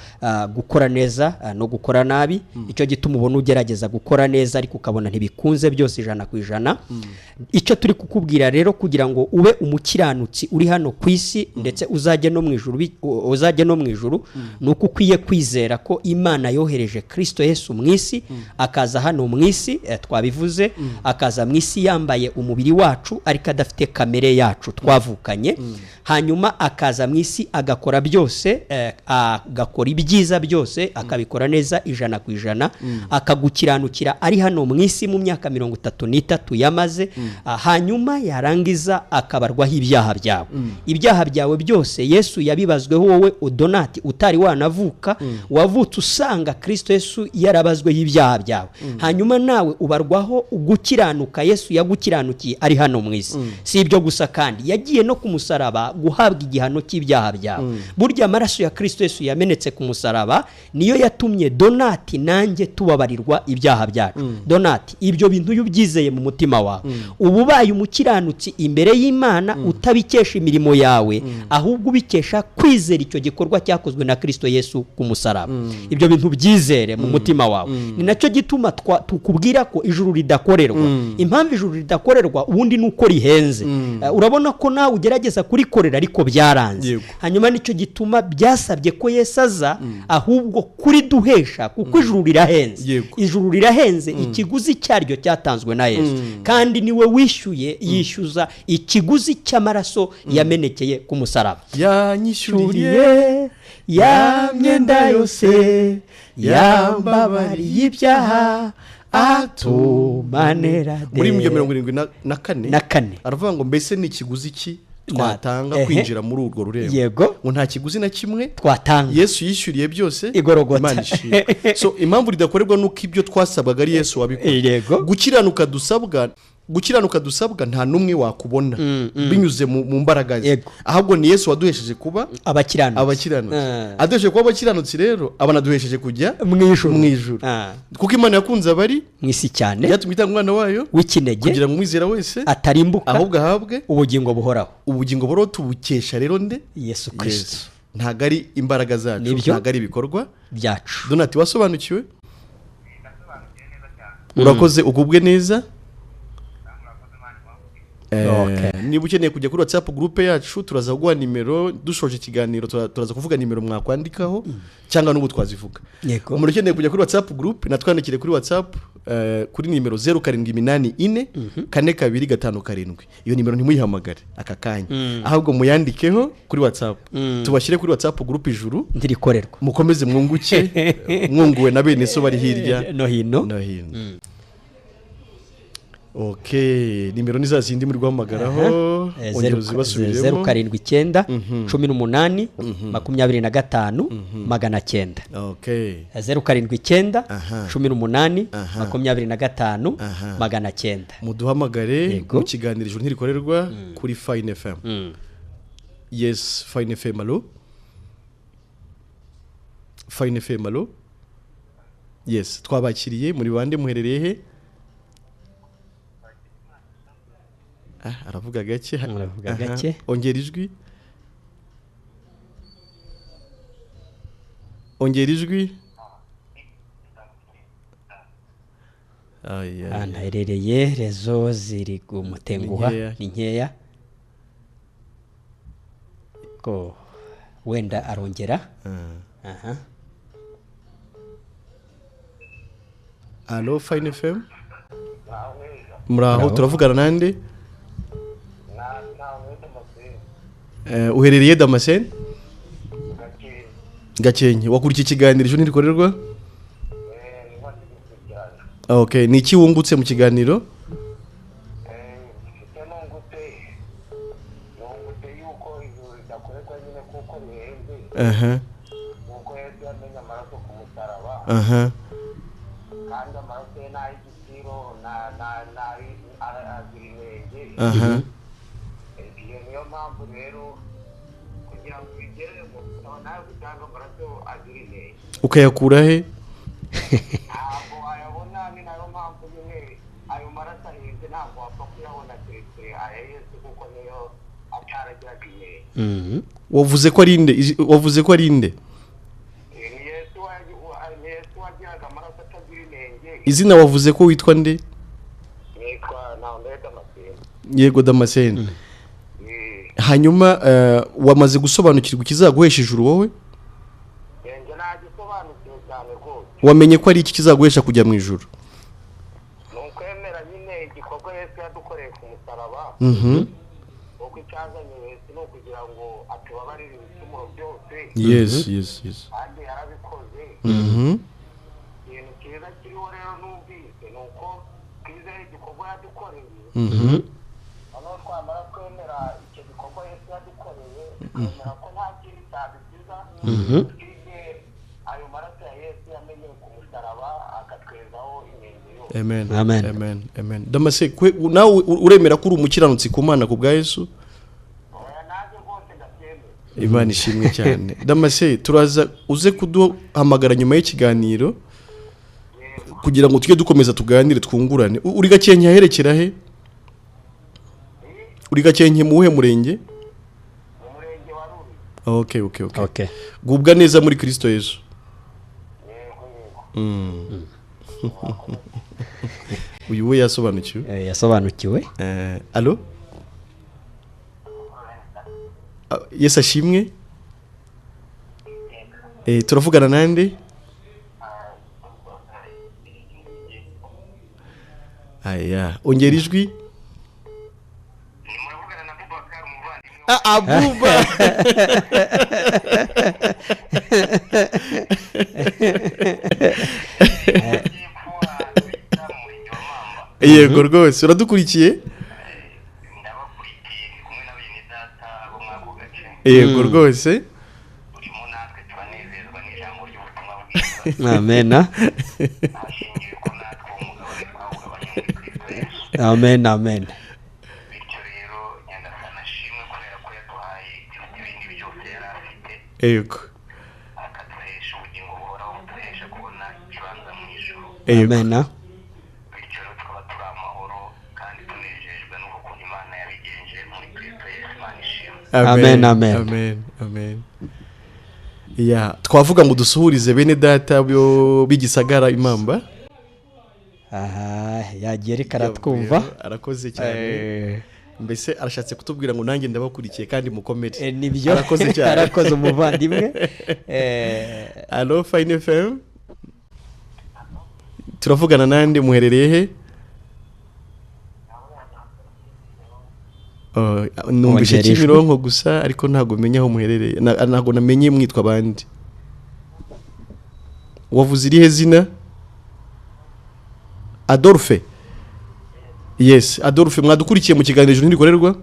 gukora neza no gukora nabi. Icyo gituma ubona ugerageza gukora neza ariko ukabona ntibikunze byose 100%. Icyo turi kukubwira rero, kugira ngo ube umukiranutsi uri hano ku isi ndetse uzajye no mu ijuru, uzajye no mu ijuru, nuko ukwiye kwizera ko Imana yohereje Kristo Yesu mu isi, akaza hano mu isi, twabivuze, akaza mu isi yambaye umubiri wacu ariko adafite kamere yacu twavukanye, hanyuma akaza mu isi agakora byose, agakora ibyiza byose, akabikora neza 100%, akagukiranukira ari hano mu isi mu myaka 33 yamaze, hanyuma yarangiza akabarwaho ibyaha byawe. Ibyaha byawe byose Yesu yabibazweho wowe Donati utari wanavuka, wavutse usanga Kristo Yesu yarabazweho ibyaha byawe, hanyuma nawe ubarwaho ugukiranuka Yesu yagukiranukiye ari hano mu isi. Si ibyo gusa kandi yagiye no ku musaraba guhabwa igihano cy'ibyaha byawe. Burya amaraso ya Kristo Yesu yamenetse ku musaraba niyo yatumye Donati nanjye tubabarirwa ibyaha byacu. Donati, ibyo bintu iyo ubyizeye mu mutima wawe, uba ubaye umukiranutsi imbere y'Imana, utabikesha imirimo yawe, ahubwo ubikesha kwizera icyo gikorwa cyakozwe na Kristo Yesu ku musaraba. Ibyo bintu byizere mu mutima wawe. Ni nacyo gituma tukubwira ko ijuru ridakorerwa. Impamvu ijuru ridakorerwa ubundi nuko rihenze. Urabona ko nawe ugerageza kurikorera ariko byaranze. Hanyuma nicyo gituma byasabye ko Yesu aza ahubwo kuriduhesha, kuko ijuru rirahenze. Ijuru rirahenze, ikiguzi cyaryo cyatanzwe na Yesu, kandi niwe wishyuye, yishyuza ikiguzi cy'amaraso yamenekeye ku musaraba.
Yanyishyuriye
ya myenda yose, yambabariye ibyaha, atumanera.
Muri 74 aravuga ngo mbese ni ikiguzi ki twatanga kwinjira muri urwo rurembo?
Yego,
ngo nta kiguzi na kimwe
twatanga,
Yesu yishyuriye byose
igorogota.
Imana ishimwe. So impamvu ridakorerwa nuko ibyo twasabwaga ari Yesu wabikora. Gukiranuka dusabwa nta numwe wakubona binyuze mu mbaraga ze, ahubwo ni Yesu waduhesheje kuba abakiranutsi. Aduhesheje kuba abakiranutsi rero abanaduhesheje kujya
mu ijuru,
kuko Imana yakunze abari
mu isi cyane,
yatumye itanga umwana wayo
w'ikinege
kugira ngo umwizera wese
atarimbuka,
ahubwo ahabwe
ubugingo buhoraho.
Ubugingo buhoraho tubukesha rero nde?
Yesu Kristo.
Ntabwo ari imbaraga zacu, ntabwo ari ibikorwa
byacu.
Donati, wasobanukiwe? Urakoze, ugubwe neza. Niba ukeneye kujya kuri WhatsApp group yacu, turaza kuguha nimero dushoje ikiganiro, turaza kuvuga nimero mwakwandikaho cyangwa n'ubu twazivuga. Umuntu ukeneye kujya kuri WhatsApp group natwandikire kuri WhatsApp kuri nimero 0784 4257. Iyo nimero ntimuyihamagare aka kanya, ahubwo muyandikeho kuri WhatsApp, tubashyire kuri WhatsApp group ijuru
ndirikorerwa,
mukomeze mwunguke, mwunguwe na bene so bari hirya
no hino.
Okay, nimero ni za zindi muri guhamagaraho, ongera uzibasubiremo.
079 18 25 900.
Okay.
079 18 25 900.
Muduhamagare mu kiganiro ijuru ntirikorerwa kuri Fine FM. Yes, Fine FM, allo. Fine FM, allo. Yes, twabakiriye muri bande, muherereye he? Aravuga gake,
aravuga gake.
Ongera ijwi, ongera ijwi.
Ahantu rezo ziri kumutenguha ni nkeya, ko wenda arongera.
Allo, Fine FM, muraho, turavugana nande? Uherereye Damascene? Gakenke, wakurikiye ikiganiro Ijuru Ntirikorerwa? Okay, ni iki wungutse mu kiganiro?
Nungutse yuko ijuru ridakorerwa nyine kuko rihenze. Kuko Yesu yamenye amaraso ku musaraba. Kandi amaraso ye ni ay'igiciro, azira inenge. Iyo niyo mpamvu rero kugira ngo ubigeremo bisaba nawe gutanga amaraso azira inenge.
Ukayakura he?
Ntabwo wayabona, ni nayo mpamvu nyine ayo maraso ahenze, ntabwo wapfa kuyabona keretse aya Yesu kuko niyo ataragiraga inenge.
Wavuze ko ari inde? Wavuze ko ari inde?
Ni Yesu wagiraga amaraso atagira inenge.
Izina wavuze ko witwa nde?
Nitwa Ntawundebe Damascene.
Yego Damascene. Hanyuma wamaze gusobanukirwa ikizaguhesha ijuru wowe?
Njye nagisobanukiwe cyane rwose.
Wamenye ko ari iki kizaguhesha kujya mu ijuru?
Ni ukwemera nyine igikorwa Yesu yadukoreye ku musaraba. Kuko icyazanye Yesu ni ukugira ngo atubabarire ibicumuro byose.
Yes, yes, yes.
Kandi yarabikoze. Ikintu cyiza kiriho rero numvise ni uko twizeye igikorwa yadukoreye. Noneho twamara kwemera icyo gikorwa Yesu yadukoreye, twemera ko nta kindi cyabikiza, twige ayo maraso ya Yesu yamenye ku musaraba akatwezaho inenge yose.
Amen. Amen. Amen. Amen. Damase, nawe uremera ko uri umukiranutsi ku Mana ku bwa Yesu?
Oya, nanjye rwose ndabyemera.
Imana ishimwe cyane. Damase, turaza uze kuduhamagara nyuma y'ikiganiro kugira ngo tujye dukomeza tuganire twungurane. Uri Gakenke aherekera he? Uri Gakenke mu wuhe murenge?
Mu murenge wa Ruri.
Okay, okay, okay. Okay. Gubwa neza muri Kristo Yesu.
Yego, yego.
Uyu we yasobanukiwe?
Yasobanukiwe.
Allo? Yesu ashimwe. Turavugana nande? Aya, ongera ijwi.
Muravugana na Abubakar umuvandimwe.
Abuba. Yego rwose uradukurikiye?
Ndabakurikiye kumwe na bene data bo muri ako gace.
Yego rwose.
Urimo natwe turanezezwa n'ijambo ry'ubutumwa bwiza.
Amen.
Hashingiwe ko natwe umugabane twawugabanye muri Kristo Yesu.
Amen, amen.
Bityo rero Nyagasani ashimwe kubera ko yaduhaye ibindi byose yari afite.
Yego.
Akaduhesha ubugingo buhoraho, buduhesha kubona ikibanza mu ijuru.
Amen.
Bityo rero tukaba turi amahoro kandi tunejejwe n'ukuntu Imana yabigenje muri Kristo Yesu. Imana ishimwe.
Amen, amen.
Amen, amen. Ya, twavuga ngo dusuhurize bene data b'igisagara Imamba.
Aha, yagiye reka aratwumva.
Arakoze cyane. Mbese arashatse kutubwira ngo nanjye ndabakurikiye kandi mukomere.
Nibyo.
Arakoze cyane.
Arakoze umuvandimwe.
Allo Fine FM. Turavugana nande, muherereye he? Numvise Kimironko gusa ariko ntago menya aho muherereye. Ntago namenye mwitwa bandi. Wavuze irihe zina? Adolphe. Yes, Adolphe, mwadukurikiye mu kiganiro Ijuru Ntirikorerwa?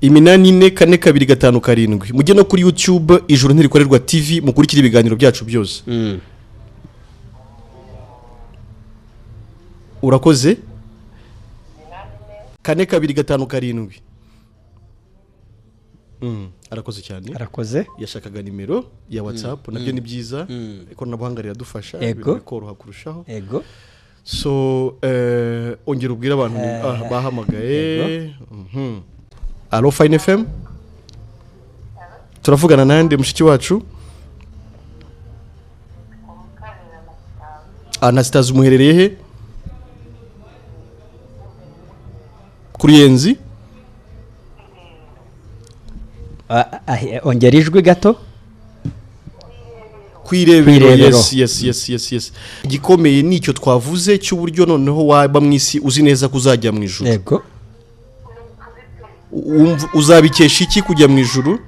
84 4 2 5 7. Mujye no kuri YouTube Ijuru Ntirikorerwa TV mukurikire ibiganiro byacu byose. Urakoze? 4 2 5 7. Arakoze cyane.
Arakoze.
Yashakaga nimero ya WhatsApp, nabyo ni byiza. Ikoranabuhanga riradufasha, bikoroha kurushaho.
Ego.
So ongera ubwira abantu bahamagaye. Allo Fine FM. Turavugana nande mushiki wacu? Anastase umuherereye he? Kuruyenzi.
Ongera ijwi gato.
Kwirebero. Yes, yes, yes, yes, yes. Igikomeye nicyo twavuze cy'uburyo noneho waba mu isi uzi neza kuzajya mu ijuru.
Yego.
Uzabikesha iki kujya mu ijuru?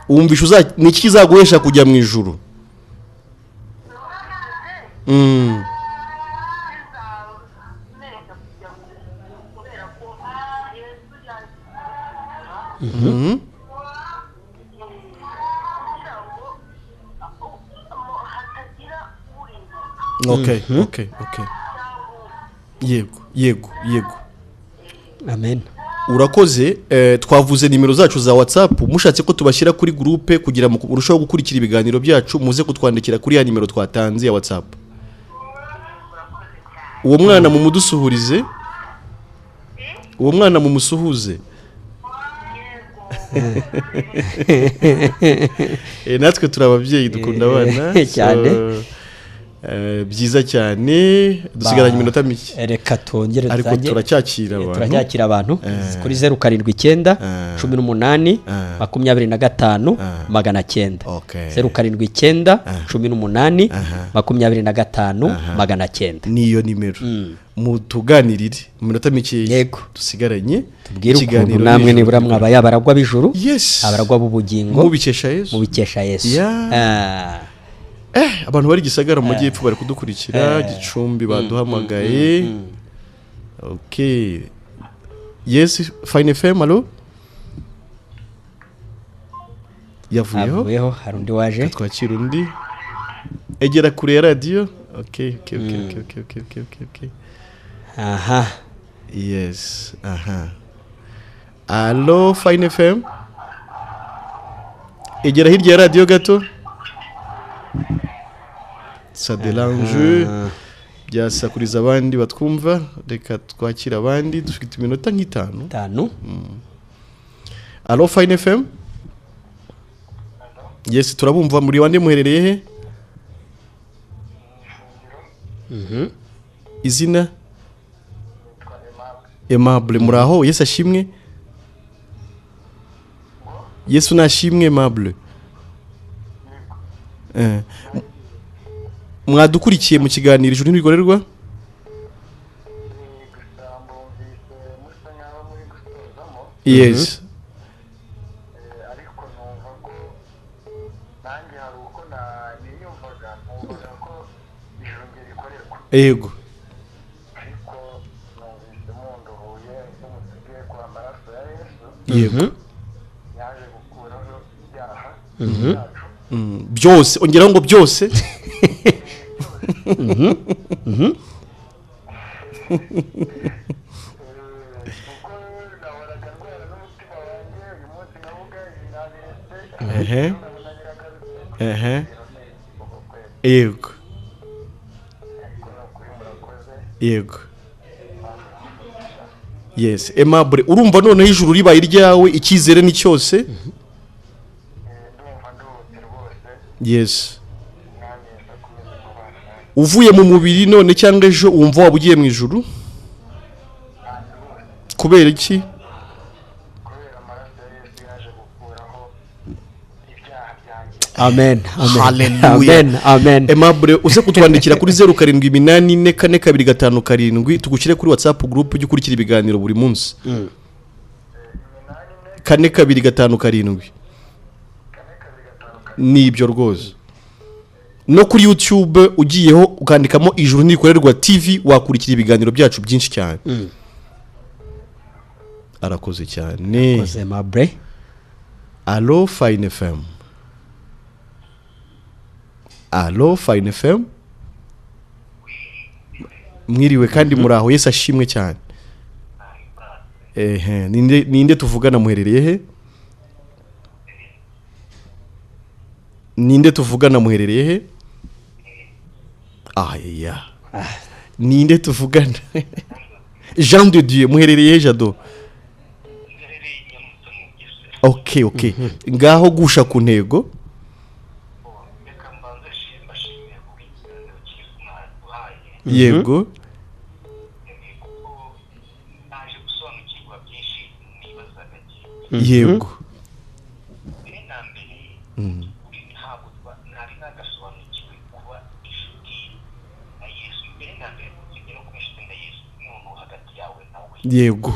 Wumvisha ni iki kizaguhesha kujya mu ijuru? Okay. Yego.
Amen.
Urakoze. Twavuze nimero zacu za WhatsApp, mushatse ko tubashyira kuri groupe kugira ngo urusheho gukurikira ibiganiro byacu, muze kutwandikira kuri ya nimero twatanze ya WhatsApp. Uwo mwana mumudusuhurize, uwo mwana mumusuhuze. Natwe turi ababyeyi dukunda abana
cyane.
Byiza cyane. Dusigaranye iminota mike,
reka twongere
ariko turacyakira abantu,
turacyakira abantu kuri 079 18 25 900. 079 18 25 900
niyo nimero. Mutuganirire mu minota mike dusigaranye,
tubwire ukuntu namwe nibura mwaba yabaragwa b'ijuru, abaragwa b'ubugingo,
mubikesha Yesu,
mubikesha Yesu.
Abantu bari Gisagara mu majyepfo bari kudukurikira, Gicumbi baduhamagaye. Okay. Yes, Fine FM, allo? Yavuyeho,
hari undi waje.
Twakira undi. Egera kure ya radio. Okay.
Aha.
Yes, aha. Allo, Fine FM? Egera hirya ya radio gato. Ça dérange byasakuriza abandi batwumva. Reka twakira abandi, dufite iminota nk'itanu. Allo, Fine FM? Yes, turabumva. Muri wande muherereye he? Izina? Aimable. Muraho, Yesu ashimwe. Yesu nashimwe Aimable. Mwadukurikiye mu kiganiro Ijuru Ntirigorerwa? Yes.
Ariko numva ko nanjye hari uko niyumvaga ko ijuru rikorerwa.
Yego.
Ariko numvise munduhuye umusigiye kwa maraso ya Yesu.
Yego.
Yaje gukuraho ibyaha byacu.
Byose, ongeraho ngo byose. Yego. Yego. Yes, Aimable, urumva noneho ijuru ribaye iryawe, icyizere ni cyose. Yes. Uvuye mu mubiri none cyangwa ejo wumva waba ugiye mu ijuru? Kubera iki?
Kubera amaraso ya Yesu yaje gukuraho ibyaha byanjye.
Amen.
Hallelujah.
Amen. Amen.
Aimable, uze kutwandikira kuri 0784 42 57 tugushyire kuri WhatsApp group ujye ukurikira ibiganiro buri munsi. 4 2 5 7 nibyo rwose. No kuri YouTube ugiyeho ukandikamo Ijuru Nirikorerwa TV wakurikira ibiganiro byacu byinshi cyane. Arakoze cyane.
Arakoze Aimable.
Allo Fine FM. Allo Fine FM. Mwiriwe kandi muraho, Yesu ashimwe cyane. Ninde tuvugana muherereye he? Ninde tuvugana muherereye he? Aya. Ninde tuvugana? Jean de Dieu muherereye he Jado? Okay, okay. Ngaho gusha ku ntego. Yego. Yego. Yego.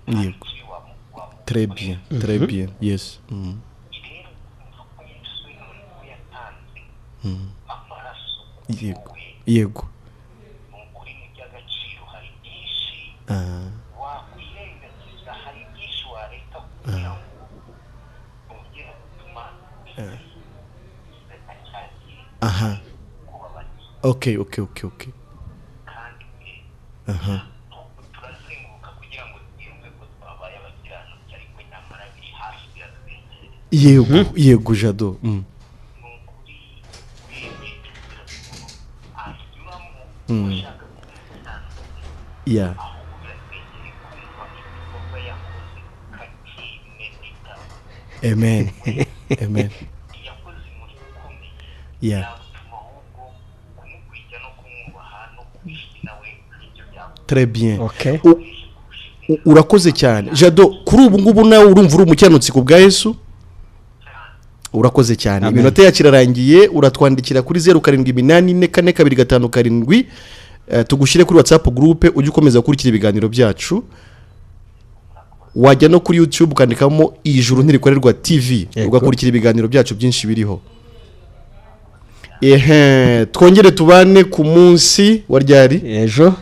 Yego.
Nta kibi wamukorera.
Très bien, très bien, yes.
Rero kumva ko Yesu noneho yatanze amaraso
Yego.
wowe,
Yego.
ni ukuri ni iby'agaciro. Hari byinshi wakwirengagiza, hari byinshi wareka kugira ngo wongere gutuma cyagiye kubabarira.
Okay.
Kandi turazenguruka kugira ngo twiyumve ko twabaye abakiranutsi, ariko nyamara biri hafi, biratwegereye.
Yego, Jado.
Ni ukuri, urebye inzira umuntu anyuramo ushaka kumukiranutsi, ahubwo biratwegereye kumva igikorwa yakoze, ukakimedita.
Amen, amen.
Yakoze umurimo ukomeye, yatuma ahubwo kumukurikira no kumwubaha no kubishyi nawe aribyo byagufasha.
Très bien.
Okay.
Urakoze cyane, Jado. Kuri ubu ngubu nawe urumva uri umukiranutsi ku bwa Yesu. Urakoze cyane.
Amen.
Iminota yacu irarangiye. Uratwandikira kuri 07844257, tugushyire kuri WhatsApp groupe, ujye ukomeza gukurikira ibiganiro byacu. Wajya no kuri YouTube ukandikamo Ijuru Ntirikorerwa TV, ugakurikira ibiganiro byacu byinshi biriho. Ehe, twongere tubane ku munsi wa ryari?
Ejo.